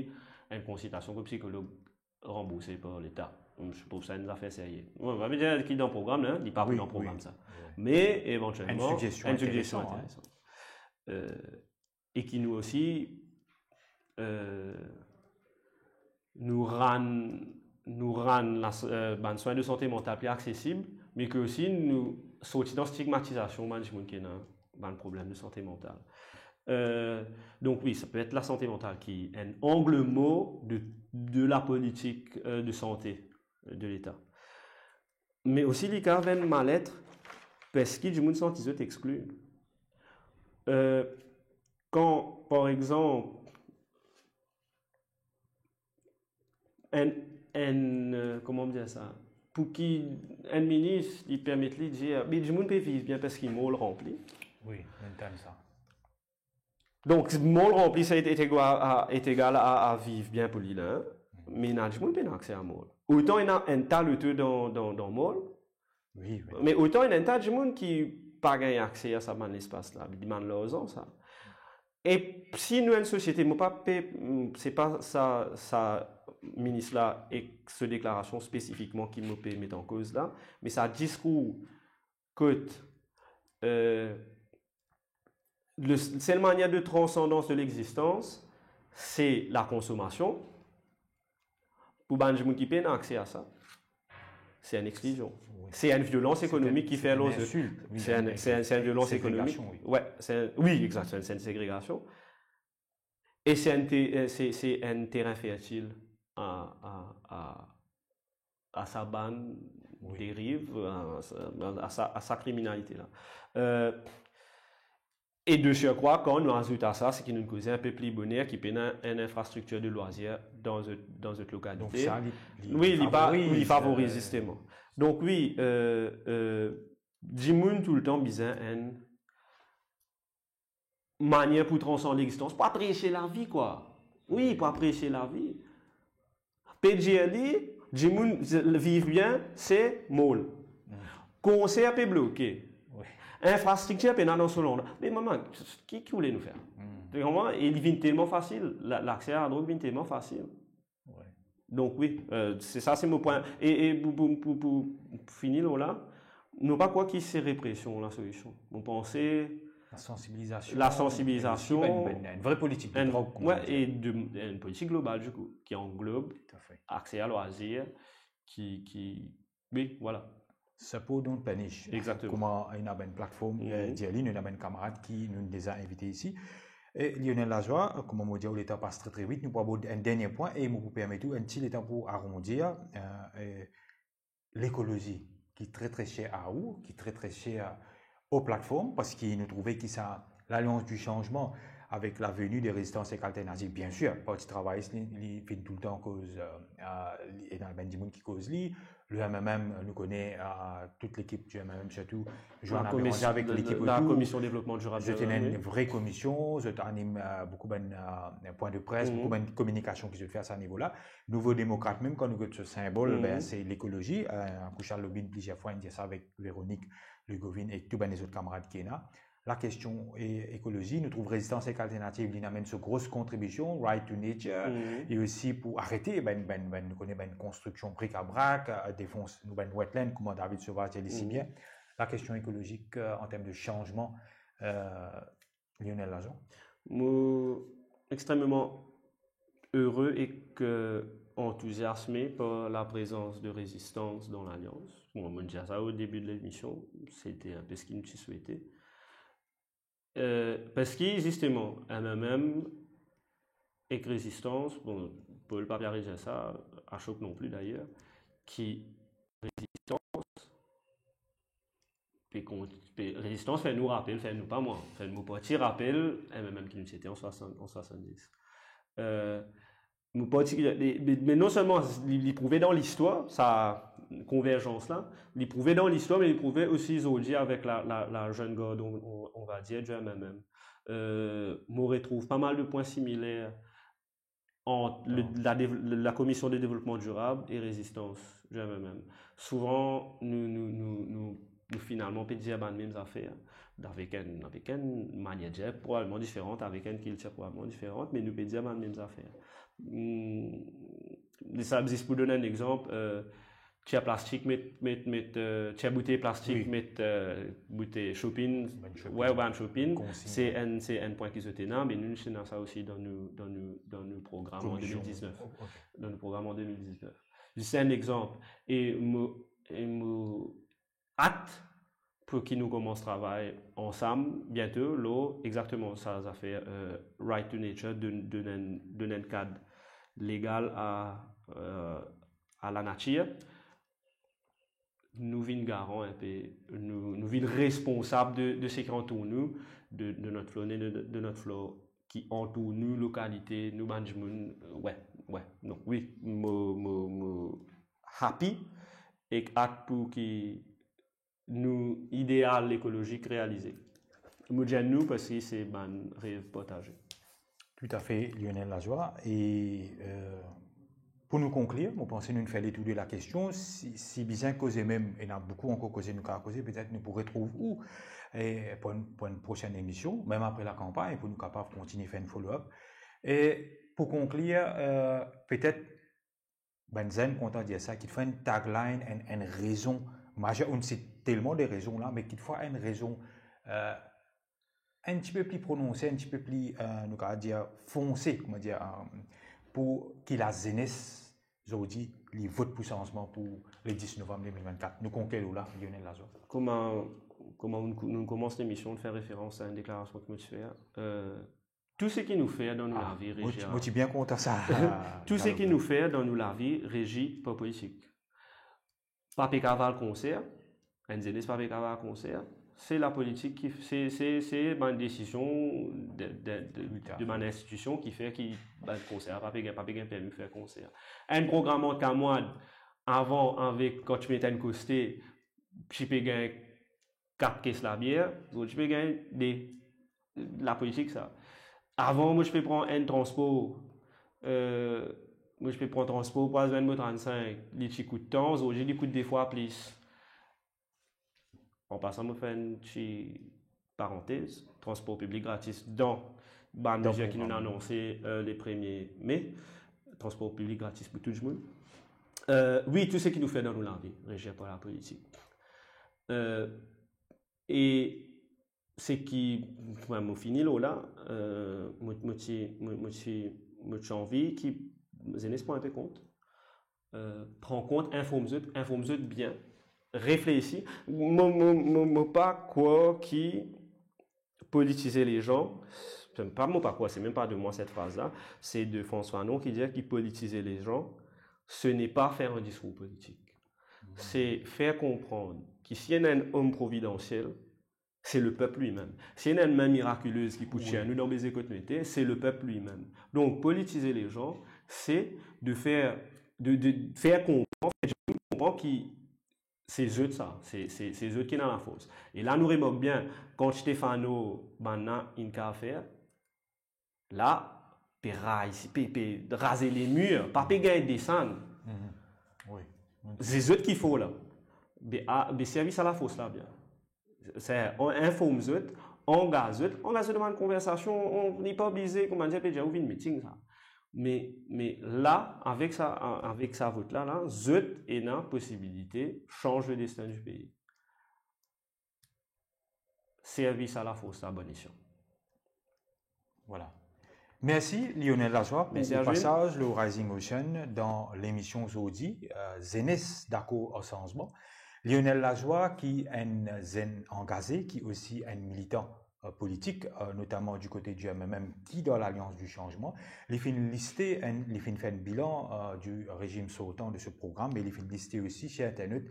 enn konsiltasion kot psikolog ranbourse par Leta. Mo trouv sa enn zafer serye. Mo pa pe dir ki dan program la, li pa pou dan program sa. Wi, wi. Me evantielman, enn siggestion interesan. Euh, e ki nou osi, euh, nou rann, nou rann la, euh, bann swin de sante mantal pli aksesib, me ki osi nou sorti dan stigmatizasion bann dimoun ki ena bann problem de sante mantal. Euh, donk wi, sa pe et lasante mantal ki enn angle mor de, de lapolitik, euh, de sante, euh, de Leta. Me osi li kapav enn malet, parski dimoun santi zot exkli. Euh, kan, par exanp, enn, enn, euh, kouma mo dir sa, pou ki enn minis, li permet li dir, me dimoun pe viv bien parski mor ranpli. Wi, mo tann sa. Donk, mor ranpli, sa est, est égal à, est égal à, à viv bien pou li la, hein. Mm. Me ena dimoun pena akse a mor. Otan ena enn ta loto dan, dan, dan mor. Wi, wi. Me otan ena enn ta dimoun ki pa gagn akse a sa bann lespas la, li demann larzan sa. E si nou enn sosiete, mo pa pe, se pa sa, sa minis la ek so deklarasion spesifikman ki mo pe met an koz la, me sa diskour kot, euh, le sel manier de transandans de lexistans, se lakonsomasion. Pou bann dimoun ki pena akse a sa, se enn exklizion. Wi. Se enn violans ekonomik ki fer lor zot. Se enn insilt. Wi, se enn, se enn, se enn violans ekonomik. Segregasion, wi. Wi, exakt, se enn, se enn segregasion. E se enn te-, se, se enn terin fertil a, a, a, a sa bann deriv, a sa, a sa, a sa kriminalite la. Euh, e de surcroît, kan nou azout a sa, se ki nou koze inpe pli boner ki pena enn infrastriktir de lwazir dan zot, dan zot lokalite. Donk sa, li, li, wi, li pa, li favoriz, euh, zisteman. Donk wi, euh, euh, dimoun toultan bizin enn manier pou transand lexistans, pou apresie lavi, kwa. Wi, pou apresie lavi. Pe dir li, dimoun viv bien, se mor. Hmm. Konser pe bloke. Wi. Infrastriktir pena dan so landrwa. Me mama, ki, ki oule nou fer? Hmm. To konpran? E li vinn telman fasil, la, lakse a ladrog vinn telman fasil. Wi. Donk wi, euh, se sa, se mo pwin. E, e pou, pou, pou, pou fini lor la, mo pa krwar ki se represion lasolision. Mo panse lasansibilizasion, lasansibilizasion, enn, enn, enn vre politik de drog, kouma dir. Wi, e de, enn politik global, dikou, ki anglob akse a lwazir, ki, ki, wi, vwala. Support, don't punish. Exakteman. Kouma ena bann platform, euh, dir li, nou ena bann kamarad ki nou deza invite isi. E Lionel Lajoie, kouma mo dir, letan pas tre, tre vit, nou pou abord enn dernie pwin e mo pou permet ou enn ti letan pou arondi, euh, e lekolozi, ki tre, tre ser a ou, ki tre, tre ser o platform, parski nou trouve ki sa, Lalians di Sanzman, avek laveni de Rezistans ek Alternativ, bien sir, Parti Travayis, li, li finn toultan koz, euh, euh, li, ena bann dimoun ki koz li, le M M M, nou kone, euh, tout lekip di M M M, sirtou Joanna Béranger avek lekip otour. La Commission Développement Durable. Zot ena enn vre komision, zot anim, euh, boukou bann, euh, pwin de pres, boukou bann kominikasion ki zot fer a sa nivo la. Nouvo Demokrat mem, kan nou get so sinbol, ben, se lekolozi. Euh, Kouchal Lobine, plizier fwa, inn dir sa avek Véronique Legovin ek tou bann lezot kamarad ki ena. La kestion e-, ekolozi, nou trouv Rezistans ek Alternativ, li amenn so gro kontribision, Right to Nature, e osi pou arete bann, bann, bann, nou kone bann konstriksion brikabrak, euh, defans nou bann wetland, kouma David Sauvage dir li si bien. La kestion ekolozik, euh, an term de sanzman, euh, Lionel Lajoie. Mo extrememan ere ek, euh, antouziasme par la prezans de Rezistans dan Lalians. Bon, mo dir sa o debi de lemision, se te enn pe seki nou ti swete. Euh, parski, zisteman, M M M ek Rezistans, bon, Paul pa pe arive sa, Ashok non pli dayer, ki Rezistans pe kont-, pe, Rezistans fer nou rapel, fer nou pa mwa, fer nou parti rapel M M M ki nou ti ete an swasann, an swasanndis. Euh, nou parti, me, me non selman li, li prouve dan listwar, sa konverzans la, li prouve dan listwar, me li prouve osi zordi avek la, la, la zenn gard, on, on, on va dir, di M M M. Euh, mo retrouv pa mal de pwin similer ant le, la dev-, la Commission de Développement Durable e Rezistans, di M M M. Souvan, nou, nou, nou, nou, nou finalman pe dir bann mem zafer, avek enn, avek enn manier dir probableman diferan, avek enn kiltir probableman diferan, me nou pe dir bann mem zafer. Hmm, sa, zis pou donn enn exanp, euh, tier plastik, met, met, met, euh, tier boutey plastik, met, euh, boutey shopping, bann shopping, ouais, bann shopping, konsign, se enn, se enn pwin ki zot ena, me nou, nou ena sa osi dan nou, dan nou, dan nou program an de mil diznef. Oh, ok. Dan nou program an de mil diznef. Zis enn exanp. E mo, e mo at pou ki nou koumans travay ansam biento lor exakteman sa zafer, euh, Right to Nature, donn, donn enn, donn enn kad legal a, euh, a lanatir. Nou vinn garan enpe, nou, nou vinn responsab de, de seki antour nou, de, de not fone, de, de not flore ki antour nou, lokalite, nou bann dimoun, euh, ouais, ouais, non, wi, mo, mo, mo happy ek at pou ki nou ideal ekolozik realize. Mo dir nou parski se bann rev partaze. Toutafe, Lionel Lajoie. E, euh, pou nou konklir, mo panse nou finn fer letour de la kestion. Si, si bizin koze mem, ena boukou ankor koze nou kapav koze, petet nou pou retrouv ou, e, pou enn, pou enn prosenn emision, mem apre lakanpagn, pou nou kapav kontigne fer enn follow-up. E pou konklir, euh, petet bann zenn kontan dir sa, ki fer enn tagline, enn, enn rezon mazer, nou sit telman de rezon la, me kitfwa enn rezon, euh, enn tipe pli prononse, enn tipe pli, euh, nou kapav dir fonse, kouma dir, euh, pou ki lazenes zordi li vot pou sanzman pou le dis novam de mil vennkat. Nou konklir la, Lionel Lajoie. Kouma, kouma nou, nou koumans lemision, nou fer referans a enn deklarasion ki mo ti fer, euh, tou seki nou fer dan nou lavi, ah, mo ti, regi, mo ti bien kontan sa. Tou seki nou fer dan nou lavi regi par politik. Pa pe kapav al konser, enn zenes pa pe kapav al konser, se lapolitik ki, se, se, se bann desizion de, de, de, de bann institision ki fer ki bann konser pa pe gagn, pa pe gagn permi fer konser. Enn program an kamwad, avan, avek, kan ti met enn koste, ti pe gagn kat kes labier, zordi ti pe gagn de. Lapolitik sa. Avan, mo ti pe pran enn transpor, euh, mo ti pe pran transpor pou al zwenn mo trannsenk, li ti kout tan, zordi li kout de fwa plis. An pasan, mo fer enn ti parantez, transpor piblik gratis dan bann mezir ki nou anonse, euh, le premie me, transpor piblik gratis pou tou dimoun. Euh, wi, tou seki nou fer dan nou lavi regi par lapolitik. Euh, e seki, mo fini lor la, euh, mo, mo ti, mo, mo ti, mo ti anvi ki zenes pran enpe kont, euh, pran kont, inform zot, inform zot bien, reflesi. Mo, mo, mo, mo pa krwar ki politiser les gens, c'est pas, mo pa krwar, c'est même pas de moi cette phrase-là, c'est de François Hollande qui dit que politiser les gens, ce n'est pas faire un discours politique. C'est faire comprendre que si on a un homme providentiel, c'est le peuple lui-même. Si ena enn min mirakilez ki pou tir nou dan beze kot nou ete, c'est le peuple lui-même. Donc, politiser les gens, c'est de faire, de, de faire comprendre, faire comprendre ki se zot sa, se, se, se zot ki ena lafors. E la, nou remark bien, kan Stefano, bann la, inn kapav fer, la, pe raz, pe, pe raze lemir, pa pe gagn desann. Mhm. Wi. Se zot ki for la. Be, a, be servi sa lafors la bien. Se, an, inform zot, angaz zot, angaz zot dan bann konversasion, ou, li pa oblize, kouma dir, pe dir, ou vinn miting sa. Me, me la, avek sa, a-, avek sa vot la, la, zot ena posibilite sanz le destin du pays. Servi sa lafors la, bon esio. Voilà. Mersi Lionel Lajoie pou Mersi, Jules. Pasaz le Rising Ocean dan lemision zordi, euh, Zenes Dakor ar Sanzman. Lionel Lajoie ki enn zenn angaze, ki osi enn militan, euh, politik, euh, notaman du kote du M M M ki dan Lalians du Sanzman. Li finn liste enn, li finn fer enn bilan, euh, du rezim sortan de se program, e li finn liste osi, ser internot,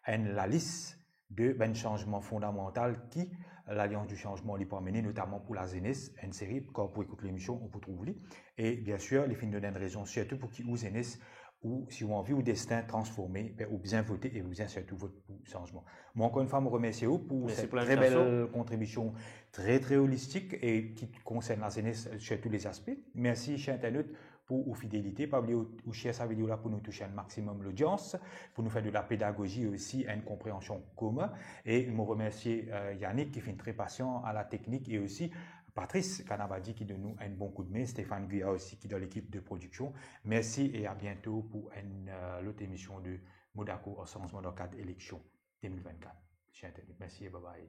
enn lalis de bann sanzman fondamantal ki Lalians du Sanzman li pou amene, notaman pou lazenes, enn seri, kan ou pou ekout lemision, ou pou trouv li. E bien sir, li finn donn enn rezon, sirtou pou ki ou zenes, ou si ou anvi ou destin transforme, be ou bizin vote e ou bizin sirtou vot pou sanzman. Mwa ankor enn fwa, mo remersie ou pou Mersi set pou tre bel linvitasion. Kontribision tre, tre olistik e ki konsern lazenes sur tou le zaspe. Mersi, ser internot, pou ou fidelite. Pa bliye ou, ou share sa video la pou nou touche enn maximum lodians, pou nou fer de la pedagozi e osi enn konpreansion komin. E mo remersie, euh, Yannick ki finn tre pasian a la teknik e osi Patrice Kanavadi ki donn nou enn bon koudme, Stéphane Guya osi ki dan lekip de prodiksion. Mersi e a biento pou enn, euh, lot emision de Mo Dakor ar Sanzman dan kad eleksion de mil vennkat. Ser internot, mersi e bye bye.